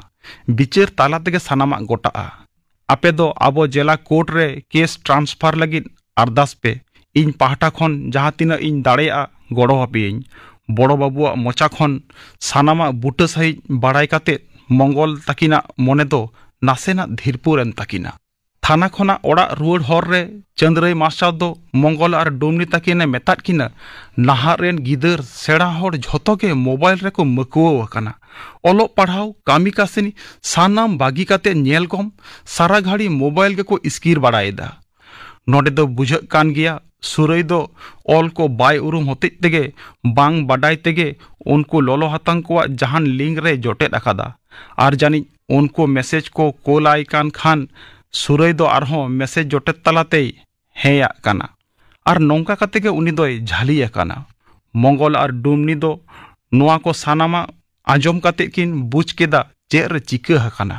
ᱵᱤᱪᱟᱹᱨ ᱛᱟᱞᱟ ᱛᱮᱜᱮ ᱥᱟᱱᱟᱢᱟᱜ ᱜᱚᱴᱟᱜᱼᱟ᱾ ᱟᱯᱮ ᱫᱚ ᱟᱵᱚ ᱡᱮᱞᱟ ᱠᱳᱨᱴ ᱨᱮ ᱠᱮᱥ ᱴᱨᱟᱱᱥᱯᱷᱟᱨ ᱞᱟᱹᱜᱤᱫ ᱟᱨᱫᱟᱥ ᱯᱮ᱾ ᱤᱧ ᱯᱟᱦᱴᱟ ᱠᱷᱚᱱ ᱡᱟᱦᱟᱸ ᱛᱤᱱᱟᱹᱜ ᱤᱧ ᱫᱟᱲᱮᱭᱟᱜᱼᱟ ᱜᱚᱲᱚ ᱟᱯᱮᱭᱟᱹᱧ᱾" ᱵᱚᱲᱚ ᱵᱟᱹᱵᱩᱣᱟᱜ ᱢᱚᱪᱟ ᱠᱷᱚᱱ ᱥᱟᱱᱟᱢᱟᱜ ᱵᱩᱴᱟᱹ ᱥᱟᱹᱦᱤᱡ ᱵᱟᱲᱟᱭ ᱠᱟᱛᱮ ᱢᱚᱝᱜᱚᱞ ᱛᱟᱹᱠᱤᱱᱟᱜ ᱢᱚᱱᱮ ᱫᱚ ᱱᱟᱥᱮᱱᱟᱜ ᱫᱷᱤᱨᱯᱩᱨ ᱮᱱ ᱛᱟᱹᱠᱤᱱᱟ᱾ ᱛᱷᱟᱱᱟ ᱠᱷᱚᱱᱟᱜ ᱚᱲᱟᱜ ᱨᱩᱣᱟᱹᱲ ᱦᱚᱨ ᱨᱮ ᱪᱟᱹᱱᱫᱽᱨᱟᱹᱭ ᱢᱟᱥᱴᱟᱨ ᱫᱚ ᱢᱚᱝᱜᱚᱞ ᱟᱨ ᱰᱩᱢᱱᱤ ᱛᱟᱹᱠᱤᱱᱮ ᱢᱮᱛᱟᱫ ᱠᱤᱱᱟ, "ᱱᱟᱦᱟᱜ ᱨᱮᱱ ᱜᱤᱫᱟᱹᱨ ᱥᱮᱬᱟ ᱦᱚᱲ ᱡᱷᱚᱛᱚ ᱜᱮ ᱢᱳᱵᱟᱭᱤᱞ ᱨᱮᱠᱚ ᱢᱟᱹᱠᱩᱣᱟᱹᱣ ᱟᱠᱟᱱᱟ᱾ ᱚᱞᱚᱜ ᱯᱟᱲᱦᱟᱣ, ᱠᱟᱹᱢᱤ ᱠᱟᱹᱥᱱᱤ ᱥᱟᱱᱟᱢ ᱵᱟᱹᱜᱤ ᱠᱟᱛᱮ ᱧᱮᱞ ᱠᱚᱢ, ᱥᱟᱨᱟ ᱜᱷᱟᱹᱲᱤ ᱢᱳᱵᱟᱭᱤᱞ ᱜᱮᱠᱚ ᱤᱥᱠᱤᱨ ᱵᱟᱲᱟᱭᱮᱫᱟ᱾" ᱱᱚᱰᱮ ᱫᱚ ᱵᱩᱡᱷᱟᱹᱜ ᱠᱟᱱ ᱜᱮᱭᱟ, ᱥᱩᱨᱟᱹᱭ ᱫᱚ ᱚᱞ ᱠᱚ ᱵᱟᱭ ᱩᱨᱩᱢ ᱦᱚᱛᱮᱡ ᱛᱮᱜᱮ, ᱵᱟᱝ ᱵᱟᱰᱟᱭ ᱛᱮᱜᱮ ᱩᱱᱠᱩ ᱞᱚᱞᱚ ᱦᱟᱛᱟᱝ ᱠᱚᱣᱟᱜ ᱡᱟᱦᱟᱱ ᱞᱤᱝᱠ ᱨᱮ ᱡᱚᱴᱮᱫ ᱟᱠᱟᱫᱟ᱾ ᱟᱨ ᱡᱟᱹᱱᱤᱡ ᱩᱱᱠᱩ ᱢᱮᱥᱮᱡᱽ ᱠᱚ ᱠᱳᱞ ᱟᱭ ᱠᱟᱱ ᱠᱷᱟᱱ ᱥᱩᱨᱟᱹᱭ ᱫᱚ ᱟᱨᱦᱚᱸ ᱢᱮᱥᱮᱡᱽ ᱡᱚᱴᱮᱫ ᱛᱟᱞᱟᱛᱮᱭ ᱦᱮᱸᱭᱟᱜ ᱠᱟᱱᱟ᱾ ᱟᱨ ᱱᱚᱝᱠᱟ ᱠᱟᱛᱮ ᱜᱮ ᱩᱱᱤ ᱫᱚᱭ ᱡᱷᱟᱹᱞᱤ ᱟᱠᱟᱱᱟ᱾ ᱢᱚᱝᱜᱚᱞ ᱟᱨ ᱰᱩᱢᱱᱤ ᱫᱚ ᱱᱚᱣᱟ ᱠᱚ ᱥᱟᱱᱟᱢᱟᱜ ᱟᱸᱡᱚᱢ ᱠᱟᱛᱮ ᱠᱤᱱ ᱵᱩᱡᱽ ᱠᱮᱫᱟ ᱪᱮᱫ ᱨᱮ ᱪᱤᱠᱟᱹ ᱟᱠᱟᱱᱟ᱾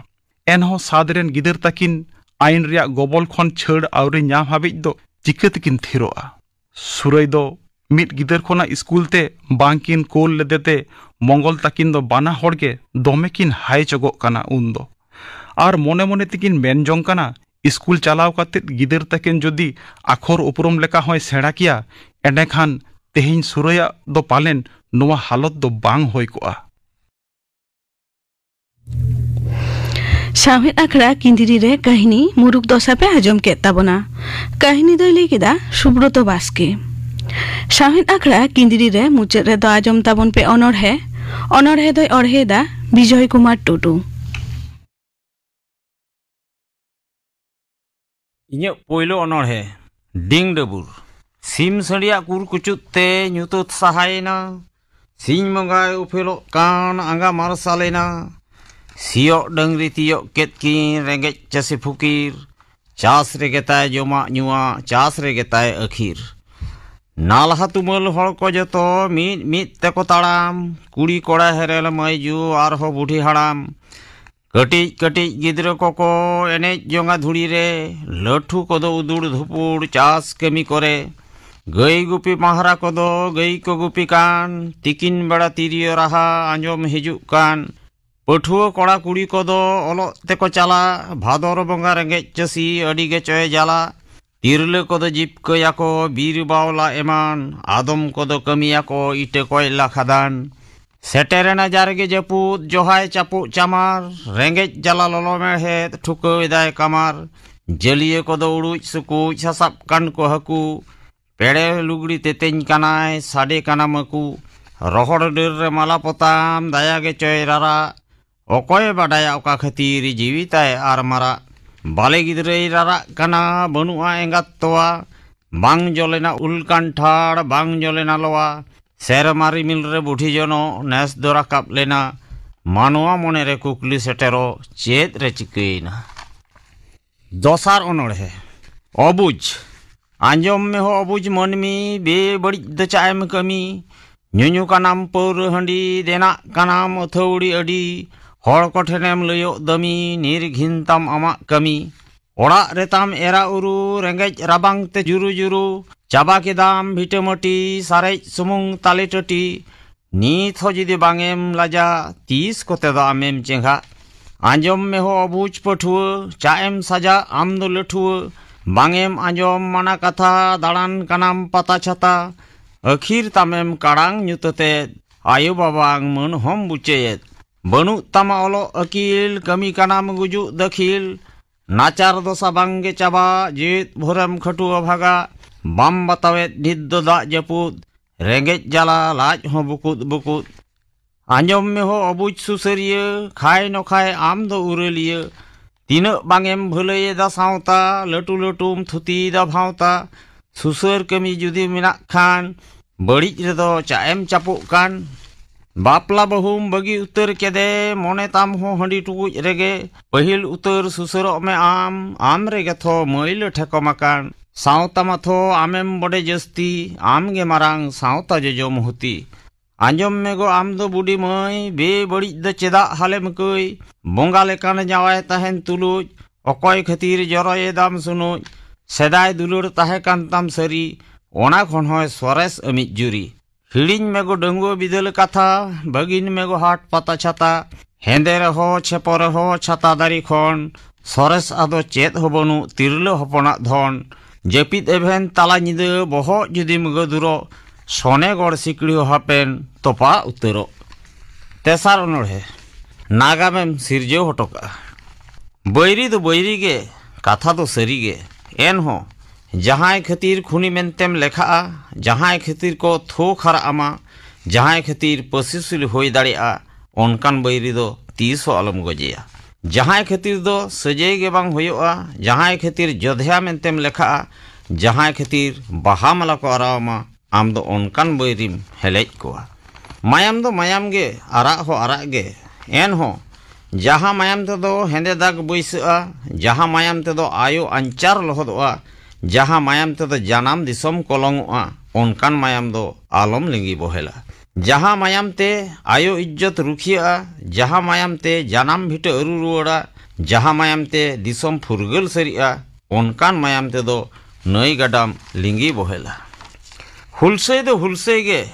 ᱮᱱᱦᱚᱸ ᱥᱟᱫ ᱨᱮᱱ ᱜᱤᱫᱟᱹᱨ ᱛᱟᱹᱠᱤᱱ ᱟᱭᱤᱱ ᱨᱮᱭᱟᱜ ᱜᱚᱵᱚᱞ ᱠᱷᱚᱱ ᱪᱷᱟᱹᱲ ᱟᱹᱣᱨᱤ ᱧᱟᱢ ᱦᱟᱹᱵᱤᱡ ᱫᱚ ᱪᱤᱠᱟᱹ ᱛᱮᱠᱤᱱ ᱛᱷᱤᱨᱚᱜᱼᱟ? ᱥᱩᱨᱟᱹᱭ ᱫᱚ ᱢᱤᱫ ᱜᱤᱫᱟᱹᱨ ᱠᱷᱚᱱᱟᱜ ᱥᱠᱩᱞ ᱛᱮ ᱵᱟᱝ ᱠᱤᱱ ᱠᱳᱞ ᱞᱮᱫᱮ ᱛᱮ ᱢᱚᱝᱜᱚᱞ ᱛᱟᱹᱠᱤᱱ ᱫᱚ ᱵᱟᱱᱟ ᱦᱚᱲ ᱜᱮ ᱫᱚᱢᱮ ᱠᱤᱱ ᱦᱟᱭ ᱪᱚᱜᱚᱜ ᱠᱟᱱᱟ ᱩᱱ ᱫᱚ᱾ ᱟᱨ ᱢᱚᱱᱮ ᱢᱚᱱᱮ ᱛᱮᱠᱤᱱ ᱢᱮᱱ ᱡᱚᱝ ᱠᱟᱱᱟ, ᱥᱠᱩᱞ ᱪᱟᱞᱟᱣ ᱠᱟᱛᱮ ᱜᱤᱫᱟᱹᱨ ᱛᱟᱹᱠᱤᱱ ᱡᱩᱫᱤ ᱟᱠᱷᱚᱨ ᱩᱯᱨᱩᱢ ᱞᱮᱠᱟ ᱦᱚᱸᱭ ᱥᱮᱬᱟ ᱠᱮᱭᱟ, ᱮᱸᱰᱮᱠᱷᱟᱱ ᱛᱮᱦᱮᱧ ᱥᱩᱨᱟᱹᱭᱟᱜ ᱫᱚ ᱯᱟᱞᱮᱱ ᱱᱚᱣᱟ ᱦᱟᱞᱚᱛ ᱫᱚ ᱵᱟᱝ ᱦᱩᱭ ᱠᱚᱜᱼᱟ᱾ ᱥᱟᱶᱦᱮᱫ ᱟᱠᱷᱲᱟ ᱠᱤᱸᱫᱽᱨᱤ ᱨᱮ ᱠᱟᱹᱦᱱᱤ ᱢᱩᱨᱩᱠ ᱫᱚᱥᱟ ᱯᱮ ᱟᱸᱡᱚᱢ ᱠᱮᱫ ᱛᱟᱵᱚᱱᱟ᱾ ᱠᱟᱹᱦᱱᱤ ᱫᱚᱭ ᱞᱟᱹᱭ ᱠᱮᱫᱟ ᱥᱩᱵᱨᱚᱛᱚ ᱵᱟᱥᱠᱮ᱾ ᱥᱟᱶᱦᱮᱫ ᱟᱠᱷᱲᱟ ᱠᱤᱸᱫᱽᱨᱤ ᱨᱮ ᱢᱩᱪᱟᱹᱫ ᱨᱮᱫᱚ ᱟᱸᱡᱚᱢ ᱛᱟᱵᱚᱱ ᱯᱮ ᱚᱱᱚᱬᱦᱮ᱾ ᱚᱱᱚᱬᱦᱮ ᱫᱚᱭ ᱚᱬᱦᱮᱭᱮᱫᱟ ᱵᱤᱡᱚᱭ ᱠᱩᱢᱟᱨ ᱴᱩᱰᱩ᱾ ᱤᱧᱟᱹᱜ ᱯᱳᱭᱞᱳ ᱚᱱᱚᱬᱦᱮ, ᱰᱤᱝ ᱰᱟᱹᱵᱩᱨ᱾ ᱥᱤᱢ ᱥᱟᱺᱰᱤᱭᱟᱜ ᱠᱩᱨ ᱠᱩᱪᱩᱫ ᱛᱮ ᱧᱩᱛᱟᱹᱛ ᱥᱟᱦᱟᱭᱮᱱᱟ᱾ ᱥᱤᱧ ᱵᱚᱸᱜᱟᱭ ᱩᱯᱮᱞᱚᱜ ᱠᱟᱱ ᱟᱸᱜᱟ ᱢᱟᱨᱥᱟᱞᱮᱱᱟ᱾ ᱥᱤᱭᱚᱜ ᱰᱟᱹᱝᱨᱤ ᱛᱤᱭᱚᱜ ᱠᱮᱫ ᱠᱤᱱ ᱨᱮᱸᱜᱮᱡ ᱪᱟᱹᱥᱤ ᱯᱷᱩᱠᱤᱨ᱾ ᱪᱟᱥ ᱨᱮᱜᱮ ᱛᱟᱭ ᱡᱚᱢᱟᱜ ᱧᱩᱣᱟᱜ, ᱪᱟᱥ ᱨᱮᱜᱮ ᱛᱟᱭ ᱟᱹᱠᱷᱤᱨ᱾ ᱱᱟᱞᱦᱟ ᱛᱩᱢᱟᱹᱞ ᱦᱚᱲ ᱠᱚ ᱡᱚᱛᱚ ᱢᱤᱫ ᱢᱤᱫ ᱛᱮᱠᱚ ᱛᱟᱲᱟᱢ᱾ ᱠᱩᱲᱤ ᱠᱚᱲᱟ ᱦᱮᱨᱮᱞ ᱢᱟᱹᱭ ᱡᱩ ᱟᱨᱦᱚᱸ ᱵᱩᱰᱷᱤ ᱦᱟᱲᱟᱢ᱾ ᱠᱟᱹᱴᱤᱡ ᱠᱟᱹᱴᱤᱡ ᱜᱤᱫᱽᱨᱟᱹ ᱠᱚᱠᱚ ᱮᱱᱮᱡ ᱡᱚᱝᱟ ᱫᱷᱩᱲᱤ ᱨᱮ᱾ ᱞᱟᱹᱴᱷᱩ ᱠᱚᱫᱚ ᱩᱫᱩᱲ ᱫᱷᱩᱯᱩᱲ ᱪᱟᱥ ᱠᱟᱹᱢᱤ ᱠᱚᱨᱮ᱾ ᱜᱟᱹᱭ ᱜᱩᱯᱤ ᱯᱟᱦᱨᱟ ᱠᱚᱫᱚ ᱜᱟᱹᱭ ᱠᱚ ᱜᱩᱯᱤ ᱠᱟᱱ᱾ ᱛᱤᱠᱤᱱ ᱵᱮᱲᱟ ᱛᱤᱨᱭᱳ ᱨᱟᱦᱟ ᱟᱸᱡᱚᱢ ᱦᱤᱡᱩᱜ ᱠᱟᱱ᱾ ᱯᱟᱹᱴᱷᱩᱣᱟᱹ ᱠᱚᱲᱟ ᱠᱩᱲᱤ ᱠᱚᱫᱚ ᱚᱞᱚᱜ ᱛᱮᱠᱚ ᱪᱟᱞᱟᱜ᱾ ᱵᱷᱟᱫᱚᱨ ᱵᱚᱸᱜᱟ ᱨᱮᱸᱜᱮᱡ ᱪᱟᱹᱥᱤ ᱟᱹᱰᱤ ᱜᱮ ᱪᱚᱭ ᱡᱟᱞᱟ᱾ ᱛᱤᱨᱞᱟᱹ ᱠᱚᱫᱚ ᱡᱤᱵᱠᱟᱹᱭᱟᱠᱚ ᱵᱤᱨ ᱵᱟᱣᱞᱟ ᱮᱢᱟᱱ᱾ ᱟᱫᱚᱢ ᱠᱚᱫᱚ ᱠᱟᱹᱢᱤᱭᱟᱠᱚ ᱤᱴᱟᱹ ᱠᱚᱭᱞᱟ ᱠᱷᱟᱫᱟᱱ᱾ ᱥᱮᱴᱮᱨᱮᱱᱟ ᱡᱟᱨᱜᱮ ᱡᱟᱹᱯᱩᱫ, ᱡᱚᱦᱟᱭ ᱪᱟᱯᱚᱜ ᱪᱟᱢᱟᱨ᱾ ᱨᱮᱸᱜᱮᱡ ᱡᱟᱞᱟ ᱞᱚᱞᱚ ᱢᱮᱲᱦᱮᱫ ᱴᱷᱩᱠᱟᱹᱣ ᱮᱫᱟᱭ ᱠᱟᱢᱟᱨ᱾ ᱡᱟᱹᱞᱤᱭᱟᱹ ᱠᱚᱫᱚ ᱩᱲᱩᱡ ᱥᱩᱠᱩᱡ ᱥᱟᱥᱟᱵ ᱠᱟᱱ ᱠᱚ ᱦᱟᱹᱠᱩ᱾ ᱯᱮᱲᱮ ᱞᱩᱜᱽᱲᱤ ᱛᱮᱛᱮᱧ ᱠᱟᱱᱟᱭ, ᱥᱟᱰᱮ ᱠᱟᱱᱟ ᱢᱟᱹᱠᱩ᱾ ᱨᱚᱦᱚᱲ ᱰᱟᱹᱨ ᱨᱮ ᱢᱟᱞᱟ ᱯᱚᱛᱟᱢ, ᱫᱟᱭᱟ ᱜᱮ ᱪᱚᱭ ᱨᱟᱨᱟᱜ᱾ ᱚᱠᱚᱭᱮ ᱵᱟᱰᱟᱭᱟ ᱚᱠᱟ ᱠᱷᱟᱹᱛᱤᱨ ᱡᱤᱣᱤ ᱛᱟᱭ ᱟᱨ ᱢᱟᱨᱟᱜ᱾ ᱵᱟᱞᱮ ᱜᱤᱫᱽᱨᱟᱹᱭ ᱨᱟᱨᱟᱜ ᱠᱟᱱᱟ, ᱵᱟᱹᱱᱩᱜᱼᱟ ᱮᱸᱜᱟᱛ ᱛᱚᱣᱟ᱾ ᱵᱟᱝ ᱡᱚᱞᱮᱱᱟ ᱩᱞ ᱠᱟᱱᱴᱷᱟᱲ, ᱵᱟᱝ ᱡᱚᱞᱮᱱᱟ ᱞᱚᱣᱟ᱾ ᱥᱮᱨᱢᱟ ᱨᱤᱢᱤᱞ ᱨᱮ ᱵᱩᱰᱷᱤ ᱡᱚᱱᱚᱜ ᱱᱮᱥ ᱫᱚ ᱨᱟᱠᱟᱵ ᱞᱮᱱᱟ᱾ ᱢᱟᱱᱣᱟ ᱢᱚᱱᱮ ᱨᱮ ᱠᱩᱠᱞᱤ ᱥᱮᱴᱮᱨᱚᱜ, ᱪᱮᱫ ᱨᱮ ᱪᱤᱠᱟᱹᱭᱮᱱᱟ? ᱫᱚᱥᱟᱨ ᱚᱱᱚᱬᱦᱮ, ᱚᱵᱩᱡᱽ᱾ ᱟᱸᱡᱚᱢ ᱢᱮ ᱦᱳ ᱚᱵᱩᱡᱽ ᱢᱟᱹᱱᱢᱤ, ᱵᱮᱵᱟᱹᱲᱤᱡ ᱫᱚ ᱪᱟᱜ ᱮᱢ ᱠᱟᱹᱢᱤ? ᱧᱩᱧᱩ ᱠᱟᱱᱟᱢ ᱯᱟᱹᱣᱨᱟᱹ ᱦᱟᱺᱰᱤ, ᱫᱮᱱᱟᱜ ᱠᱟᱱᱟᱢ ᱟᱹᱛᱷᱟᱹᱣᱲᱤ ᱟᱹᱰᱤ᱾ ᱦᱚᱲ ᱠᱚᱴᱷᱮᱱᱮᱢ ᱞᱟᱹᱭᱚᱜ ᱫᱟᱹᱢᱤ, ᱱᱤᱨᱜᱷᱤᱱ ᱛᱟᱢ ᱟᱢᱟᱜ ᱠᱟᱹᱢᱤ᱾ ᱚᱲᱟᱜ ᱨᱮᱛᱟᱢ ᱮᱨᱟ ᱩᱨᱩ, ᱨᱮᱸᱜᱮᱡ ᱨᱟᱵᱟᱝ ᱛᱮ ᱡᱩᱨᱩ ᱡᱩᱨᱩ᱾ ᱪᱟᱵᱟ ᱠᱮᱫᱟᱢ ᱵᱷᱤᱴᱟᱹ ᱢᱟᱹᱴᱤ, ᱥᱟᱨᱮᱡ ᱥᱩᱢᱩᱝ ᱛᱟᱞᱮ ᱴᱟᱹᱴᱤ᱾ ᱱᱤᱛ ᱦᱚᱸ ᱡᱩᱫᱤ ᱵᱟᱝ ᱮᱢ ᱞᱟᱡᱟ, ᱛᱤᱥ ᱠᱚᱛᱮ ᱫᱚ ᱟᱢᱮᱢ ᱪᱮᱸᱜᱷᱟ? ᱟᱸᱡᱚᱢ ᱢᱮ ᱦᱳ ᱚᱵᱩᱡᱽ ᱯᱟᱹᱴᱷᱩᱣᱟᱹ, ᱪᱟᱜ ᱮᱢ ᱥᱟᱡᱟ ᱟᱢ ᱫᱚ ᱞᱟᱹᱴᱷᱩᱣᱟᱹ᱾ ᱵᱟᱝ ᱮᱢ ᱟᱸᱡᱚᱢ ᱢᱟᱱᱟ ᱠᱟᱛᱷᱟ, ᱫᱟᱬᱟᱱ ᱠᱟᱱᱟᱢ ᱯᱟᱛᱟ ᱪᱷᱟᱛᱟ᱾ ᱟᱹᱠᱷᱤᱨ ᱛᱟᱢᱮᱢ ᱠᱟᱲᱟᱝ ᱧᱩᱛᱟᱹᱛᱮᱫ, ᱟᱭᱳ ᱵᱟᱵᱟᱝ ᱢᱟᱹᱱ ᱦᱚᱸᱢ ᱵᱩᱪᱟᱹᱭᱮᱫ᱾ ᱵᱟᱹᱱᱩᱜ ᱛᱟᱢᱟ ᱚᱞᱚᱜ ᱟᱹᱠᱤᱞ, ᱠᱟᱹᱢᱤ ᱠᱟᱱᱟᱢ ᱜᱩᱡᱩᱜ ᱫᱟᱹᱠᱷᱤᱞ᱾ ᱱᱟᱪᱟᱨ ᱫᱚᱥᱟ ᱵᱟᱝ ᱜᱮ ᱪᱟᱵᱟ, ᱡᱮᱣᱮᱫ ᱵᱷᱳᱨᱮᱢ ᱠᱷᱟᱹᱴᱩᱣᱟᱹ ᱵᱷᱟᱜᱟ᱾ ᱵᱟᱢ ᱵᱟᱛᱟᱣᱮᱫ ᱱᱤᱛ ᱫᱚ ᱫᱟᱜ ᱡᱟᱹᱯᱩᱫ, ᱨᱮᱸᱜᱮᱡ ᱡᱟᱞᱟ ᱞᱟᱡ ᱦᱚᱸ ᱵᱩᱠᱩᱫ ᱵᱩᱠᱩᱫ᱾ ᱟᱸᱡᱚᱢ ᱢᱮ ᱦᱳ ᱚᱵᱩᱡᱽ ᱥᱩᱥᱟᱹᱨᱤᱭᱟᱹ, ᱠᱷᱟᱭ ᱱᱚᱠᱷᱟᱭ ᱟᱢ ᱫᱚ ᱩᱨᱟᱹᱞᱤᱭᱟᱹ᱾ ᱛᱤᱱᱟᱹᱜ ᱵᱟᱝ ᱮᱢ ᱵᱷᱟᱹᱞᱟᱹᱭ ᱮᱫᱟ ᱥᱟᱶᱛᱟ, ᱞᱟᱹᱴᱩ ᱞᱟᱹᱴᱩᱢ ᱛᱷᱩᱛᱤᱭᱮᱫᱟ ᱵᱷᱟᱶᱛᱟ᱾ ᱥᱩᱥᱟᱹᱨ ᱠᱟᱹᱢᱤ ᱡᱩᱫᱤ ᱢᱮᱱᱟᱜ ᱠᱷᱟᱱ, ᱵᱟᱹᱲᱤᱡ ᱨᱮᱫᱚ ᱪᱟᱜ ᱮᱢ ᱪᱟᱯᱚᱜ ᱠᱟᱱ᱾ ᱵᱟᱯᱞᱟ ᱵᱟᱹᱦᱩᱢ ᱵᱟᱹᱜᱤ ᱩᱛᱟᱹᱨ ᱠᱮᱫᱮ, ᱢᱚᱱᱮ ᱛᱟᱢ ᱦᱚᱸ ᱦᱟᱺᱰᱤ ᱴᱩᱠᱩᱡ ᱨᱮᱜᱮ᱾ ᱯᱟᱹᱦᱤᱞ ᱩᱛᱟᱹᱨ ᱥᱩᱥᱟᱹᱨᱚᱜ ᱢᱮ ᱟᱢ, ᱟᱢ ᱨᱮᱜᱮ ᱛᱷᱚ ᱢᱟᱹᱭᱞᱟᱹ ᱴᱷᱮᱠᱚᱢ ᱟᱠᱟᱱ᱾ ᱥᱟᱶᱛᱟ ᱢᱟᱛᱷᱚ ᱟᱢᱮᱢ ᱵᱚᱰᱮ ᱡᱟᱹᱥᱛᱤ, ᱟᱢ ᱜᱮ ᱢᱟᱨᱟᱝ ᱥᱟᱶᱛᱟ ᱡᱚᱡᱚ ᱢᱩᱦᱩᱛᱤ᱾ ᱟᱸᱡᱚᱢ ᱢᱮᱜᱚ ᱟᱢ ᱫᱚ ᱵᱩᱰᱤ ᱢᱟᱹᱭ, ᱵᱮᱵᱟᱹᱲᱤᱡ ᱫᱚ ᱪᱮᱫᱟᱜ ᱦᱟᱞᱮᱢ ᱠᱟᱹᱭ? ᱵᱚᱸᱜᱟ ᱞᱮᱠᱟᱱ ᱡᱟᱶᱟᱭ ᱛᱟᱦᱮᱱ ᱛᱩᱞᱩᱡ, ᱚᱠᱚᱭ ᱠᱷᱟᱹᱛᱤᱨ ᱡᱚᱨᱚᱭᱮᱫᱟᱢ ᱥᱩᱱᱩᱡ? ᱥᱮᱫᱟᱭ ᱫᱩᱞᱟᱹᱲ ᱛᱟᱦᱮᱸ ᱠᱟᱱ ᱛᱟᱢ ᱥᱟᱹᱨᱤ, ᱚᱱᱟ ᱠᱷᱚᱱ ᱦᱚᱸᱭ ᱥᱚᱨᱮᱥ ᱟᱹᱢᱤᱡ ᱡᱩᱨᱤ᱾ ᱦᱤᱲᱤᱧ ᱢᱮᱜᱚ ᱰᱟᱺᱜᱩᱣᱟᱹ ᱵᱤᱫᱟᱹᱞ ᱠᱟᱛᱷᱟ, ᱵᱟᱹᱜᱤᱱ ᱢᱮᱜᱚ ᱦᱟᱴ ᱯᱟᱛᱟ ᱪᱷᱟᱛᱟ᱾ ᱦᱮᱸᱫᱮ ᱨᱮᱦᱚᱸ ᱪᱷᱮᱯᱚ ᱨᱮᱦᱚᱸ ᱪᱷᱟᱛᱟ ᱫᱟᱨᱮ ᱠᱷᱚᱱ, ᱥᱚᱨᱮᱥ ᱟᱫᱚ ᱪᱮᱫ ᱦᱚᱸ ᱵᱟᱹᱱᱩᱜ ᱛᱤᱨᱞᱟᱹ ᱦᱚᱯᱚᱱᱟᱜ ᱫᱷᱚᱱ᱾ ᱡᱟᱹᱯᱤᱫ ᱮᱵᱷᱮᱱ ᱛᱟᱞᱟ ᱧᱤᱫᱟᱹ ᱵᱚᱦᱚᱜ ᱡᱩᱫᱤᱢ ᱜᱟᱹᱫᱩᱨᱚᱜ, ᱥᱚᱱᱮ ᱜᱚᱲ ᱥᱤᱠᱲᱤ ᱦᱚᱸ ᱦᱟᱯᱮᱱ ᱛᱚᱯᱟ ᱩᱛᱟᱹᱨᱚᱜ᱾ ᱛᱮᱥᱟᱨ ᱚᱱᱚᱬᱦᱮ, ᱱᱟᱜᱟᱢᱮᱢ ᱥᱤᱨᱡᱟᱹᱣ ᱦᱚᱴᱚ ᱠᱟᱜᱼᱟ᱾ ᱵᱟᱹᱭᱨᱤ ᱫᱚ ᱵᱟᱹᱭᱨᱤ ᱜᱮ, ᱠᱟᱛᱷᱟ ᱫᱚ ᱥᱟᱹᱨᱤ ᱜᱮ᱾ ᱮᱱᱦᱚᱸ ᱡᱟᱦᱟᱸᱭ ᱠᱷᱟᱹᱛᱤᱨ ᱠᱷᱩᱱᱤ ᱢᱮᱱᱛᱮᱢ ᱞᱮᱠᱷᱟᱜᱼᱟ, ᱡᱟᱦᱟᱸᱭ ᱠᱷᱟᱹᱛᱤᱨ ᱠᱚ ᱛᱷᱩ ᱠᱷᱟᱨᱟᱜ ᱟᱢᱟ, ᱡᱟᱦᱟᱸᱭ ᱠᱷᱟᱹᱛᱤᱨ ᱯᱟᱹᱥᱤ ᱥᱩᱞᱤ ᱦᱩᱭ ᱫᱟᱲᱮᱭᱟᱜᱼᱟ, ᱚᱱᱠᱟᱱ ᱵᱟᱹᱭᱨᱤ ᱫᱚ ᱛᱤᱥ ᱦᱚᱸ ᱟᱞᱚᱢ ᱜᱚᱡᱮᱭᱟ᱾ ᱡᱟᱦᱟᱸᱭ ᱠᱷᱟᱹᱛᱤᱨ ᱫᱚ ᱥᱟᱹᱡᱟᱹᱭ ᱜᱮ ᱵᱟᱝ ᱦᱩᱭᱩᱜᱼᱟ, ᱡᱟᱦᱟᱸᱭ ᱠᱷᱟᱹᱛᱤᱨ ᱡᱚᱫᱷᱮᱭᱟ ᱢᱮᱱᱛᱮᱢ ᱞᱮᱠᱷᱟᱜᱼᱟ, ᱡᱟᱦᱟᱸᱭ ᱠᱷᱟᱹᱛᱤᱨ ᱵᱟᱦᱟ ᱢᱟᱞᱟ ᱠᱚ ᱟᱨᱟᱣ ᱟᱢᱟ, ᱟᱢ ᱫᱚ ᱚᱱᱠᱟᱱ ᱵᱟᱹᱭᱨᱤᱢ ᱦᱮᱞᱮᱡ ᱠᱚᱣᱟ᱾ ᱢᱟᱭᱟᱢ ᱫᱚ ᱢᱟᱭᱟᱢ ᱜᱮ, ᱟᱨᱟᱜ ᱦᱚᱸ ᱟᱨᱟᱜ ᱜᱮ᱾ ᱮᱱᱦᱚᱸ ᱡᱟᱦᱟᱸ ᱢᱟᱭᱟᱢ ᱛᱮᱫᱚ ᱦᱮᱸᱫᱮ ᱫᱟᱜᱽ ᱵᱟᱹᱭᱥᱟᱹᱜᱼᱟ, ᱡᱟᱦᱟᱸ ᱢᱟᱭᱟᱢ ᱛᱮᱫᱚ ᱟᱭᱳ ᱟᱧᱪᱟᱨ ᱞᱚᱦᱚᱫᱚᱜᱼᱟ, ᱡᱟᱦᱟᱸ ᱢᱟᱭᱟᱢ ᱛᱮᱫᱚ ᱡᱟᱱᱟᱢ ᱫᱤᱥᱚᱢ ᱠᱚᱞᱚᱝᱚᱜᱼᱟ, ᱚᱱᱠᱟᱱ ᱢᱟᱭᱟᱢ ᱫᱚ ᱟᱞᱚᱢ ᱞᱤᱸᱜᱤ ᱵᱚᱦᱮᱞᱟ᱾ ᱡᱟᱦᱟᱸ ᱢᱟᱭᱟᱢ ᱛᱮ ᱟᱭᱳ ᱤᱡᱽᱡᱚᱛ ᱨᱩᱠᱷᱤᱭᱟᱹᱜᱼᱟ, ᱡᱟᱦᱟᱸ ᱢᱟᱭᱟᱢ ᱛᱮ ᱡᱟᱱᱟᱢ ᱵᱷᱤᱴᱟᱹ ᱟᱹᱨᱩ ᱨᱩᱣᱟᱹᱲᱟ, ᱡᱟᱦᱟᱸ ᱢᱟᱭᱟᱢ ᱛᱮ ᱫᱤᱥᱚᱢ ᱯᱷᱩᱨᱜᱟᱹᱞ ᱥᱟᱹᱨᱤᱜᱼᱟ, ᱚᱱᱠᱟᱱ ᱢᱟᱭᱟᱢ ᱛᱮᱫᱚ ᱱᱟᱹᱭ ᱜᱟᱰᱟᱢ ᱞᱤᱸᱜᱤ ᱵᱚᱦᱮᱞᱟ᱾ ᱦᱩᱞᱥᱟᱹᱭ ᱫᱚ ᱦᱩᱞᱥᱟᱹᱭ ᱜᱮ,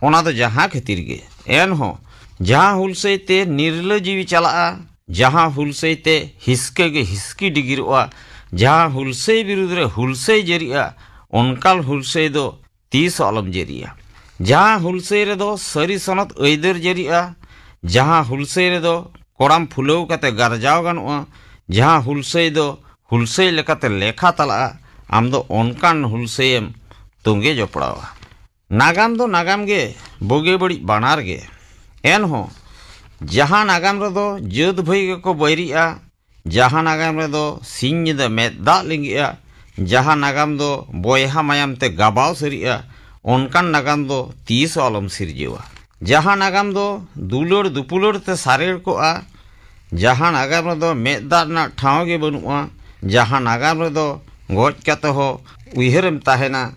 ᱚᱱᱟ ᱫᱚ ᱡᱟᱦᱟᱸ ᱠᱷᱟᱹᱛᱤᱨ ᱜᱮ᱾ ᱮᱱᱦᱚᱸ ᱡᱟᱦᱟᱸ ᱦᱩᱞᱥᱟᱹᱭ ᱛᱮ ᱱᱤᱨᱞᱟᱹ ᱡᱤᱣᱤ ᱪᱟᱞᱟᱜᱼᱟ, ᱡᱟᱦᱟᱸ ᱦᱩᱞᱥᱟᱹᱭ ᱛᱮ ᱦᱤᱥᱠᱟᱹ ᱜᱮ ᱦᱤᱥᱠᱤ ᱰᱤᱜᱤᱨᱚᱜᱼᱟ, ᱡᱟᱦᱟᱸ ᱦᱩᱞᱥᱟᱹᱭ ᱵᱤᱨᱩᱫᱽ ᱨᱮ ᱦᱩᱞᱥᱟᱹᱭ ᱡᱟᱹᱨᱤᱜᱼᱟ, ᱚᱱᱠᱟᱱ ᱦᱩᱞᱥᱟᱹᱭ ᱫᱚ ᱛᱤᱥ ᱦᱚᱸ ᱟᱞᱚᱢ ᱡᱟᱹᱨᱤᱭᱟ᱾ ᱡᱟᱦᱟᱸ ᱦᱩᱞᱥᱟᱹᱭ ᱨᱮᱫᱚ ᱥᱟᱹᱨᱤ ᱥᱚᱱᱚᱛ ᱟᱹᱭᱫᱟᱹᱨ ᱡᱟᱹᱨᱤᱜᱼᱟ, ᱡᱟᱦᱟᱸ ᱦᱩᱞᱥᱟᱹᱭ ᱨᱮᱫᱚ ᱠᱚᱲᱟᱢ ᱯᱷᱩᱞᱟᱹᱣ ᱠᱟᱛᱮ ᱜᱟᱨᱡᱟᱣ ᱜᱟᱱᱚᱜᱼᱟ, ᱡᱟᱦᱟᱸ ᱦᱩᱞᱥᱟᱹᱭ ᱫᱚ ᱦᱩᱞᱥᱟᱹᱭ ᱞᱮᱠᱟᱛᱮ ᱞᱮᱠᱷᱟ ᱛᱟᱞᱟᱜᱼᱟ, ᱟᱢ ᱫᱚ ᱚᱱᱠᱟᱱ ᱦᱩᱞᱥᱟᱹᱭᱮᱢ ᱛᱚᱸᱜᱮ ᱡᱚᱯᱲᱟᱣᱟ᱾ ᱱᱟᱜᱟᱢ ᱫᱚ ᱱᱟᱜᱟᱢ ᱜᱮ, ᱵᱩᱜᱤ ᱵᱟᱹᱲᱤᱡ ᱵᱟᱱᱟᱨ ᱜᱮ᱾ ᱮᱱᱦᱚᱸ ᱡᱟᱦᱟᱸ ᱱᱟᱜᱟᱢ ᱨᱮᱫᱚ ᱡᱟᱹᱛ ᱵᱷᱟᱹᱭ ᱜᱮᱠᱚ ᱵᱟᱹᱭᱨᱤᱜᱼᱟ, ᱡᱟᱦᱟᱸ ᱱᱟᱜᱟᱢ ᱨᱮᱫᱚ ᱥᱤᱧ ᱧᱤᱫᱟᱹ ᱢᱮᱫ ᱫᱟᱜ ᱞᱤᱸᱜᱤᱜᱼᱟ, ᱡᱟᱦᱟᱸ ᱱᱟᱜᱟᱢ ᱫᱚ ᱵᱚᱭᱦᱟ ᱢᱟᱭᱟᱢ ᱛᱮ ᱜᱟᱵᱟᱣ ᱥᱟᱹᱨᱤᱜᱼᱟ, ᱚᱱᱠᱟᱱ ᱱᱟᱜᱟᱢ ᱫᱚ ᱛᱤᱥ ᱦᱚᱸ ᱟᱞᱚᱢ ᱥᱤᱨᱡᱟᱹᱣᱟ᱾ ᱡᱟᱦᱟᱸ ᱱᱟᱜᱟᱢ ᱫᱚ ᱫᱩᱞᱟᱹᱲ ᱫᱩᱯᱩᱞᱟᱹᱲ ᱛᱮ ᱥᱟᱨᱮᱲ ᱠᱚᱜᱼᱟ, ᱡᱟᱦᱟᱸ ᱱᱟᱜᱟᱢ ᱨᱮᱫᱚ ᱢᱮᱫ ᱫᱟᱜ ᱨᱮᱱᱟᱜ ᱴᱷᱟᱶ ᱜᱮ ᱵᱟᱹᱱᱩᱜᱼᱟ, ᱡᱟᱦᱟᱸ ᱱᱟᱜᱟᱢ ᱨᱮᱫᱚ ᱜᱚᱡ ᱠᱟᱛᱮ ᱦᱚᱸ ᱩᱭᱦᱟᱹᱨᱮᱢ ᱛᱟᱦᱮᱱᱟ,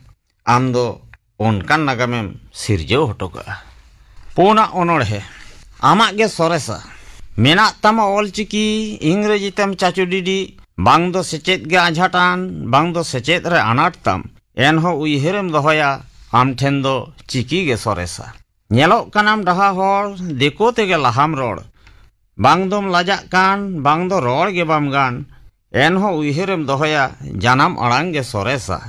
ᱟᱢ ᱫᱚ ᱚᱱᱠᱟᱱ ᱱᱟᱜᱟᱢᱮᱢ ᱥᱤᱨᱡᱟᱹᱣ ᱦᱚᱴᱚ ᱠᱟᱜᱼᱟ᱾ ᱯᱩᱱᱟᱜ ᱚᱱᱚᱬᱦᱮ, ᱟᱢᱟᱜ ᱜᱮ ᱥᱚᱨᱮᱥᱟ᱾ ᱢᱮᱱᱟᱜ ᱛᱟᱢᱟ ᱚᱞ ᱪᱤᱠᱤ, ᱤᱝᱨᱮᱡᱤ ᱛᱮᱢ ᱪᱟᱪᱳ ᱰᱤᱰᱤ, ᱵᱟᱝ ᱫᱚ ᱥᱮᱪᱮᱫ ᱜᱮ ᱟᱸᱡᱷᱟᱴᱟᱱ, ᱵᱟᱝ ᱫᱚ ᱥᱮᱪᱮᱫ ᱨᱮ ᱟᱱᱟᱴ ᱛᱟᱢ, ᱮᱱᱦᱚᱸ ᱩᱭᱦᱟᱹᱨᱮᱢ ᱫᱚᱦᱚᱭᱟ, ᱟᱢ ᱴᱷᱮᱱ ᱫᱚ ᱪᱤᱠᱤ ᱜᱮ ᱥᱚᱨᱮᱥᱟ᱾ ᱧᱮᱞᱚᱜ ᱠᱟᱱᱟᱢ ᱰᱟᱦᱟ ᱦᱚᱲ, ᱫᱤᱠᱩ ᱛᱮᱜᱮ ᱞᱟᱦᱟᱢ ᱨᱚᱲ᱾ ᱵᱟᱝ ᱫᱚᱢ ᱞᱟᱡᱟᱜ ᱠᱟᱱ, ᱵᱟᱝ ᱫᱚ ᱨᱚᱲ ᱜᱮ ᱵᱟᱢ ᱜᱟᱱ, ᱮᱱᱦᱚᱸ ᱩᱭᱦᱟᱹᱨᱮᱢ ᱫᱚᱦᱚᱭᱟ, ᱡᱟᱱᱟᱢ ᱟᱲᱟᱝ ᱜᱮ ᱥᱚᱨᱮᱥᱟ᱾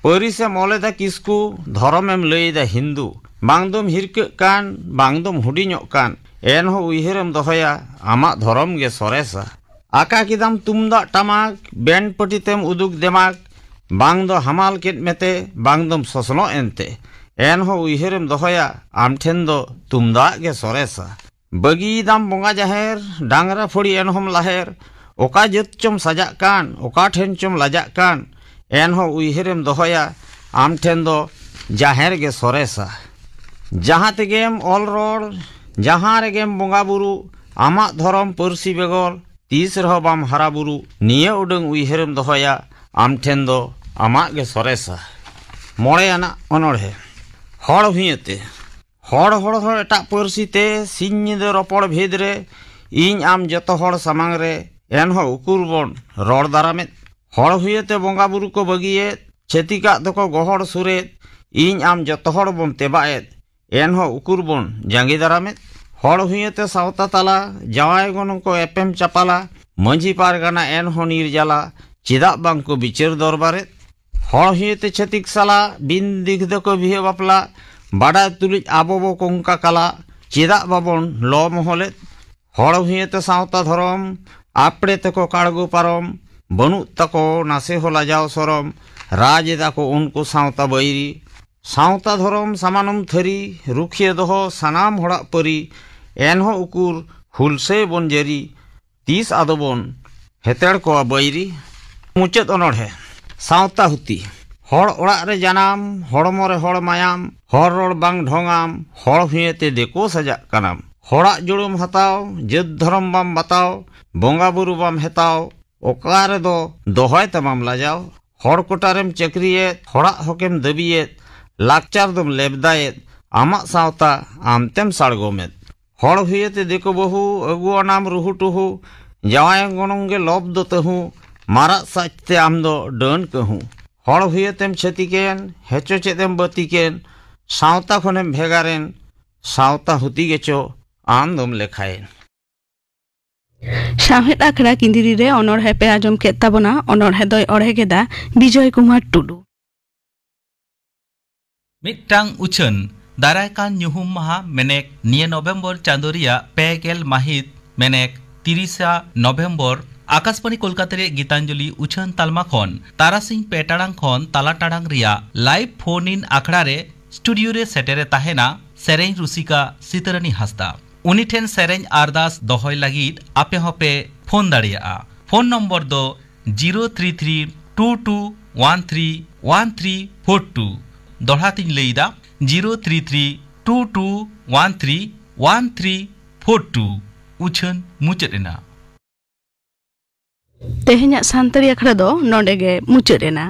ᱯᱟᱹᱨᱤᱥᱮᱢ ᱚᱞᱮᱫᱟ ᱠᱤᱥᱠᱩ, ᱫᱷᱚᱨᱚᱢᱮᱢ ᱞᱟᱹᱭᱮᱫᱟ ᱦᱤᱱᱫᱩ᱾ ᱵᱟᱝ ᱫᱚᱢ ᱦᱤᱨᱠᱟᱹᱜ ᱠᱟᱱ, ᱵᱟᱝ ᱫᱚᱢ ᱦᱩᱰᱤᱧᱚᱜ ᱠᱟᱱ, ᱮᱱᱦᱚᱸ ᱩᱭᱦᱟᱹᱨᱮᱢ ᱫᱚᱦᱚᱭᱟ, ᱟᱢᱟᱜ ᱫᱷᱚᱨᱚᱢ ᱜᱮ ᱥᱚᱨᱮᱥᱟ᱾ ᱟᱠᱟ ᱠᱮᱫᱟᱢ ᱛᱩᱢᱫᱟᱜ ᱴᱟᱢᱟᱠ, ᱵᱮᱱᱰ ᱯᱟᱹᱴᱤ ᱛᱮᱢ ᱩᱫᱩᱜ ᱫᱮᱢᱟᱠ, ᱵᱟᱝ ᱫᱚ ᱦᱟᱢᱟᱞ ᱠᱮᱫ ᱢᱮᱛᱮ, ᱵᱟᱝ ᱫᱚᱢ ᱥᱚᱥᱱᱚᱜ ᱮᱱᱛᱮ, ᱮᱱᱦᱚᱸ ᱩᱭᱦᱟᱹᱨᱮᱢ ᱫᱚᱦᱚᱭᱟ, ᱟᱢ ᱴᱷᱮᱱ ᱫᱚ ᱛᱩᱢᱫᱟᱜ ᱜᱮ ᱥᱚᱨᱮᱥᱟ᱾ ᱵᱟᱹᱜᱤᱭᱮᱫᱟᱢ ᱵᱚᱸᱜᱟ ᱡᱟᱦᱮᱨ, ᱰᱟᱝᱨᱟ ᱯᱷᱟᱹᱲᱤ ᱮᱱᱦᱚᱸᱢ ᱞᱟᱦᱮᱨ, ᱚᱠᱟ ᱡᱟᱹᱛ ᱪᱚᱢ ᱥᱟᱡᱟᱜ ᱠᱟᱱ, ᱚᱠᱟ ᱴᱷᱮᱱ ᱪᱚᱢ ᱞᱟᱡᱟᱜ ᱠᱟᱱ, ᱮᱱᱦᱚᱸ ᱩᱭᱦᱟᱹᱨᱮᱢ ᱫᱚᱦᱚᱭᱟ, ᱟᱢ ᱴᱷᱮᱱ ᱫᱚ ᱡᱟᱦᱮᱨ ᱜᱮ ᱥᱚᱨᱮᱥᱟ᱾ ᱡᱟᱦᱟᱸ ᱛᱮᱜᱮᱢ ᱚᱞ ᱨᱚᱲ, ᱡᱟᱦᱟᱸ ᱨᱮᱜᱮᱢ ᱵᱚᱸᱜᱟ ᱵᱩᱨᱩ, ᱟᱢᱟᱜ ᱫᱷᱚᱨᱚᱢ ᱯᱟᱹᱨᱥᱤ ᱵᱮᱜᱚᱨ ᱛᱤᱥ ᱨᱮᱦᱚᱸ ᱵᱟᱢ ᱦᱟᱨᱟ ᱵᱩᱨᱩ, ᱱᱤᱭᱟᱹ ᱩᱰᱟᱹᱝ ᱩᱭᱦᱟᱹᱨᱮᱢ ᱫᱚᱦᱚᱭᱟ, ᱟᱢ ᱴᱷᱮᱱ ᱫᱚ ᱟᱢᱟᱜ ᱜᱮ ᱥᱚᱨᱮᱥᱟ᱾ ᱢᱚᱬᱮ ᱟᱱᱟᱜ ᱚᱱᱚᱬᱦᱮ, ᱦᱚᱲ ᱦᱩᱭᱟᱹᱛᱮ᱾ ᱦᱚᱲ ᱦᱚᱲ ᱦᱚᱲ ᱮᱴᱟᱜ ᱯᱟᱹᱨᱥᱤ ᱛᱮ ᱥᱤᱧ ᱧᱤᱫᱟᱹ ᱨᱚᱯᱚᱲ ᱵᱷᱮᱫ ᱨᱮ, ᱤᱧ ᱟᱢ ᱡᱚᱛᱚ ᱦᱚᱲ ᱥᱟᱢᱟᱝ ᱨᱮ, ᱮᱱᱦᱚᱸ ᱩᱠᱩᱨ ᱵᱚᱱ ᱨᱚᱲ ᱫᱟᱨᱟᱢᱮᱫ᱾ ᱦᱚᱲ ᱦᱩᱭᱟᱹᱛᱮ ᱵᱚᱸᱜᱟ ᱵᱩᱨᱩ ᱠᱚ ᱵᱟᱹᱜᱤᱭᱮᱫ, ᱪᱷᱟᱹᱛᱤᱠᱟᱜ ᱫᱚᱠᱚ ᱜᱚᱦᱚᱲ ᱥᱩᱨᱮᱫ, ᱤᱧ ᱟᱢ ᱡᱚᱛᱚ ᱦᱚᱲ ᱵᱚᱱ ᱛᱮᱵᱟᱜ ᱮᱫ, ᱮᱱᱦᱚᱸ ᱩᱠᱩᱨ ᱵᱚᱱ ᱡᱟᱸᱜᱮ ᱫᱟᱨᱟᱢᱮᱫ᱾ ᱦᱚᱲ ᱦᱩᱭᱟᱹᱛᱮ ᱥᱟᱶᱛᱟ ᱛᱟᱞᱟ, ᱡᱟᱶᱟᱭ ᱜᱚᱱᱚᱝ ᱠᱚ ᱮᱯᱮᱢ ᱪᱟᱯᱟᱞᱟ, ᱢᱟᱹᱡᱷᱤ ᱯᱟᱨᱜᱟᱱᱟ ᱮᱱᱦᱚᱸ ᱱᱤᱨ ᱡᱟᱞᱟ, ᱪᱮᱫᱟᱜ ᱵᱟᱝ ᱠᱚ ᱵᱤᱪᱟᱹᱨ ᱫᱚᱨᱵᱟᱨᱮᱫ? ᱦᱚᱲ ᱦᱩᱭᱟᱹᱛᱮ ᱪᱷᱟᱹᱛᱤᱠ ᱥᱟᱞᱟ, ᱵᱤᱱ ᱫᱤᱠ ᱫᱚᱠᱚ ᱵᱤᱦᱟᱹ ᱵᱟᱯᱞᱟ, ᱵᱟᱰᱟᱭ ᱛᱩᱞᱩᱡ ᱟᱵᱚ ᱵᱚ ᱠᱚᱝᱠᱟ ᱠᱟᱞᱟ, ᱪᱮᱫᱟᱜ ᱵᱟᱵᱚᱱ ᱞᱚ ᱢᱚᱦᱚᱞᱮᱫ? ᱦᱚᱲ ᱦᱩᱭᱟᱹᱛᱮ ᱥᱟᱶᱛᱟ ᱫᱷᱚᱨᱚᱢ, ᱟᱯᱲᱮ ᱛᱮᱠᱚ ᱠᱟᱲᱜᱚ ᱯᱟᱨᱚᱢ, ᱵᱟᱹᱱᱩᱜ ᱛᱟᱠᱚ ᱱᱟᱥᱮ ᱦᱚᱸ ᱞᱟᱡᱟᱣ ᱥᱚᱨᱚᱢ, ᱨᱟᱡᱽ ᱮᱫᱟ ᱠᱚ ᱩᱱᱠᱩ ᱥᱟᱶᱛᱟ ᱵᱟᱹᱭᱨᱤ᱾ ᱥᱟᱶᱛᱟ ᱫᱷᱚᱨᱚᱢ ᱥᱟᱢᱟᱱᱚᱢ ᱛᱷᱟᱹᱨᱤ, ᱨᱩᱠᱷᱤᱭᱟᱹ ᱫᱚᱦᱚ ᱥᱟᱱᱟᱢ ᱦᱚᱲᱟᱜ ᱯᱟᱹᱨᱤ, ᱮᱱᱦᱚᱸ ᱩᱠᱩᱨ ᱦᱩᱞᱥᱟᱹᱭ ᱵᱚᱱ ᱡᱟᱹᱨᱤ, ᱛᱤᱥ ᱟᱫᱚ ᱵᱚᱱ ᱦᱮᱛᱮᱲ ᱠᱚᱣᱟ ᱵᱟᱹᱭᱨᱤ᱾ ᱢᱩᱪᱟᱹᱫ ᱚᱱᱚᱬᱦᱮ᱾ ᱥᱟᱶᱛᱟ ᱦᱩᱛᱤ᱾ ᱦᱚᱲ ᱚᱲᱟᱜ ᱨᱮ ᱡᱟᱱᱟᱢ, ᱦᱚᱲᱢᱚ ᱨᱮ ᱦᱚᱲ ᱢᱟᱭᱟᱢ, ᱦᱚᱲ ᱨᱚᱲ ᱵᱟᱝ ᱰᱷᱚᱝᱟᱢ, ᱦᱚᱲ ᱦᱩᱭᱮᱛᱮ ᱫᱮᱠᱳ ᱥᱟᱡᱟᱜ ᱠᱟᱱᱟᱢ᱾ ᱦᱚᱲᱟᱜ ᱡᱩᱲᱩᱢ ᱦᱟᱛᱟᱣ, ᱡᱟᱹᱛ ᱫᱷᱚᱨᱚᱢ ᱵᱟᱢ ᱵᱟᱛᱟᱣ, ᱵᱚᱸᱜᱟ ᱵᱩᱨᱩ ᱵᱟᱢ ᱦᱮᱛᱟᱣ, ᱚᱠᱟ ᱨᱮᱫᱚ ᱫᱚᱦᱚᱭ ᱛᱟᱢᱟᱢ ᱞᱟᱡᱟᱣ᱾ ᱦᱚᱲ ᱠᱚᱴᱟᱨᱮᱢ ᱪᱟᱹᱠᱨᱤᱭᱮᱫ, ᱦᱚᱲᱟᱜ ᱦᱚᱠᱮᱢ ᱫᱟᱹᱵᱤᱭᱮᱫ, ᱞᱟᱠᱪᱟᱨ ᱫᱚᱢ ᱞᱮᱵᱫᱟᱭᱮᱫ, ᱟᱢᱟᱜ ᱥᱟᱶᱛᱟ ᱟᱢᱛᱮᱢ ᱥᱟᱲᱜᱚᱢᱮᱫ᱾ ᱦᱚᱲ ᱦᱩᱭᱮᱛᱮ ᱫᱤᱠᱩ ᱵᱟᱹᱦᱩ ᱟᱹᱜᱩᱣᱟᱱᱟᱢ ᱨᱩᱦᱩ ᱴᱩᱦᱩ, ᱡᱟᱶᱟᱭ ᱜᱚᱱᱚᱝ ᱜᱮ ᱞᱚᱵ ᱫᱚ ᱛᱟᱹᱦᱩ, ᱢᱟᱨᱟᱜ ᱥᱟᱡᱛᱮ ᱟᱢ ᱫᱚ ᱰᱟᱹᱱ ᱠᱟᱹᱦᱩ᱾ ᱦᱚᱲ ᱦᱩᱭᱮᱛᱮᱢ ᱪᱷᱟᱹᱛᱤᱠᱮᱱ, ᱦᱮᱪᱚ ᱪᱮᱫ ᱮᱢ ᱵᱟᱹᱛᱤᱠᱮᱱ, ᱥᱟᱶᱛᱟ ᱠᱷᱚᱱᱮᱢ ᱵᱷᱮᱜᱟᱨᱮᱱ, ᱥᱟᱶᱛᱟ ᱦᱩᱛᱤ ᱜᱮᱪᱚ ᱟᱢ ᱫᱚᱢ ᱞᱮᱠᱷᱟᱭᱮᱱ᱾ ᱥᱟᱶᱦᱮᱫ ᱟᱠᱷᱲᱟ ᱠᱤᱸᱫᱤᱨᱤ ᱨᱮ ᱚᱱᱚᱬᱦᱮ ᱯᱮ ᱟᱸᱡᱚᱢ ᱠᱮᱫ ᱛᱟᱵᱚᱱᱟ᱾ ᱚᱱᱚᱬᱦᱮ ᱫᱚᱭ ᱚᱬᱦᱮ ᱠᱮᱫᱟ ᱵᱤᱡᱚᱭ ᱠᱩᱢᱟᱨ ᱴᱩᱰᱩ᱾ ᱢᱤᱫᱴᱟᱝ ᱩᱪᱷᱟᱹᱱ᱾ ᱫᱟᱨᱟᱭ ᱠᱟᱱ ᱧᱩᱦᱩᱢ ᱢᱟᱦᱟ ᱢᱮᱱᱮᱠ ᱱᱤᱭᱟᱹ ᱱᱚᱵᱷᱮᱢᱵᱚᱨ ᱪᱟᱸᱫᱳ ᱨᱮᱭᱟᱜ ᱯᱮ ᱜᱮᱞ ᱢᱟᱹᱦᱤᱛ ᱢᱮᱱᱮᱠ ᱛᱤᱨᱤᱥᱟ ᱱᱚᱵᱷᱮᱢᱵᱚᱨ ᱟᱠᱟᱥᱵᱟᱬᱤ ᱠᱳᱞᱠᱟᱛᱟ ᱨᱮᱭᱟᱜ ᱜᱤᱛᱟᱧᱡᱚᱞᱤ ᱩᱪᱷᱟᱹᱱ ᱛᱟᱞᱢᱟ ᱠᱷᱚᱱ ᱛᱟᱨᱟᱥᱤᱧ ᱯᱮ ᱴᱟᱲᱟᱝ ᱠᱷᱚᱱ ᱛᱟᱞᱟ ᱴᱟᱲᱟᱝ ᱨᱮᱭᱟᱜ ᱞᱟᱭᱤᱵᱷ ᱯᱷᱳᱱ ᱤᱱ ᱟᱠᱷᱲᱟ ᱨᱮ ᱥᱴᱩᱰᱤᱭᱳ ᱨᱮ ᱥᱮᱴᱮᱨᱮ ᱛᱟᱦᱮᱱᱟ ᱥᱮᱨᱮᱧ ᱨᱩᱥᱤᱠᱟ ᱥᱤᱛᱟᱹᱨᱟᱹᱱᱤ ᱦᱟᱸᱥᱫᱟ᱾ ᱩᱱᱤ ᱴᱷᱮᱱ ᱥᱮᱨᱮᱧ ᱟᱨᱫᱟᱥ ᱫᱚᱦᱚᱭ ᱞᱟᱹᱜᱤᱫ ᱟᱯᱮ ᱦᱚᱸᱯᱮ ᱯᱷᱳᱱ ᱫᱟᱲᱮᱭᱟᱜᱼᱟ᱾ ᱯᱷᱳᱱ ᱱᱚᱢᱵᱚᱨ ᱫᱚ zero three three two two one three one three four two. ᱫᱚᱦᱲᱟ ᱛᱤᱧ ᱞᱟᱹᱭᱫᱟ, zero three three two two one three one three four two. ᱩᱪᱷᱟᱹᱱ ᱢᱩᱪᱟᱹᱫ ᱮᱱᱟ᱾ ᱛᱮᱦᱮᱧᱟᱜ ᱥᱟᱱᱛᱟᱲᱤ ᱟᱠᱷᱲᱟ ᱫᱚ ᱱᱚᱰᱮ ᱜᱮ ᱢᱩᱪᱟᱹᱫ ᱮᱱᱟ᱾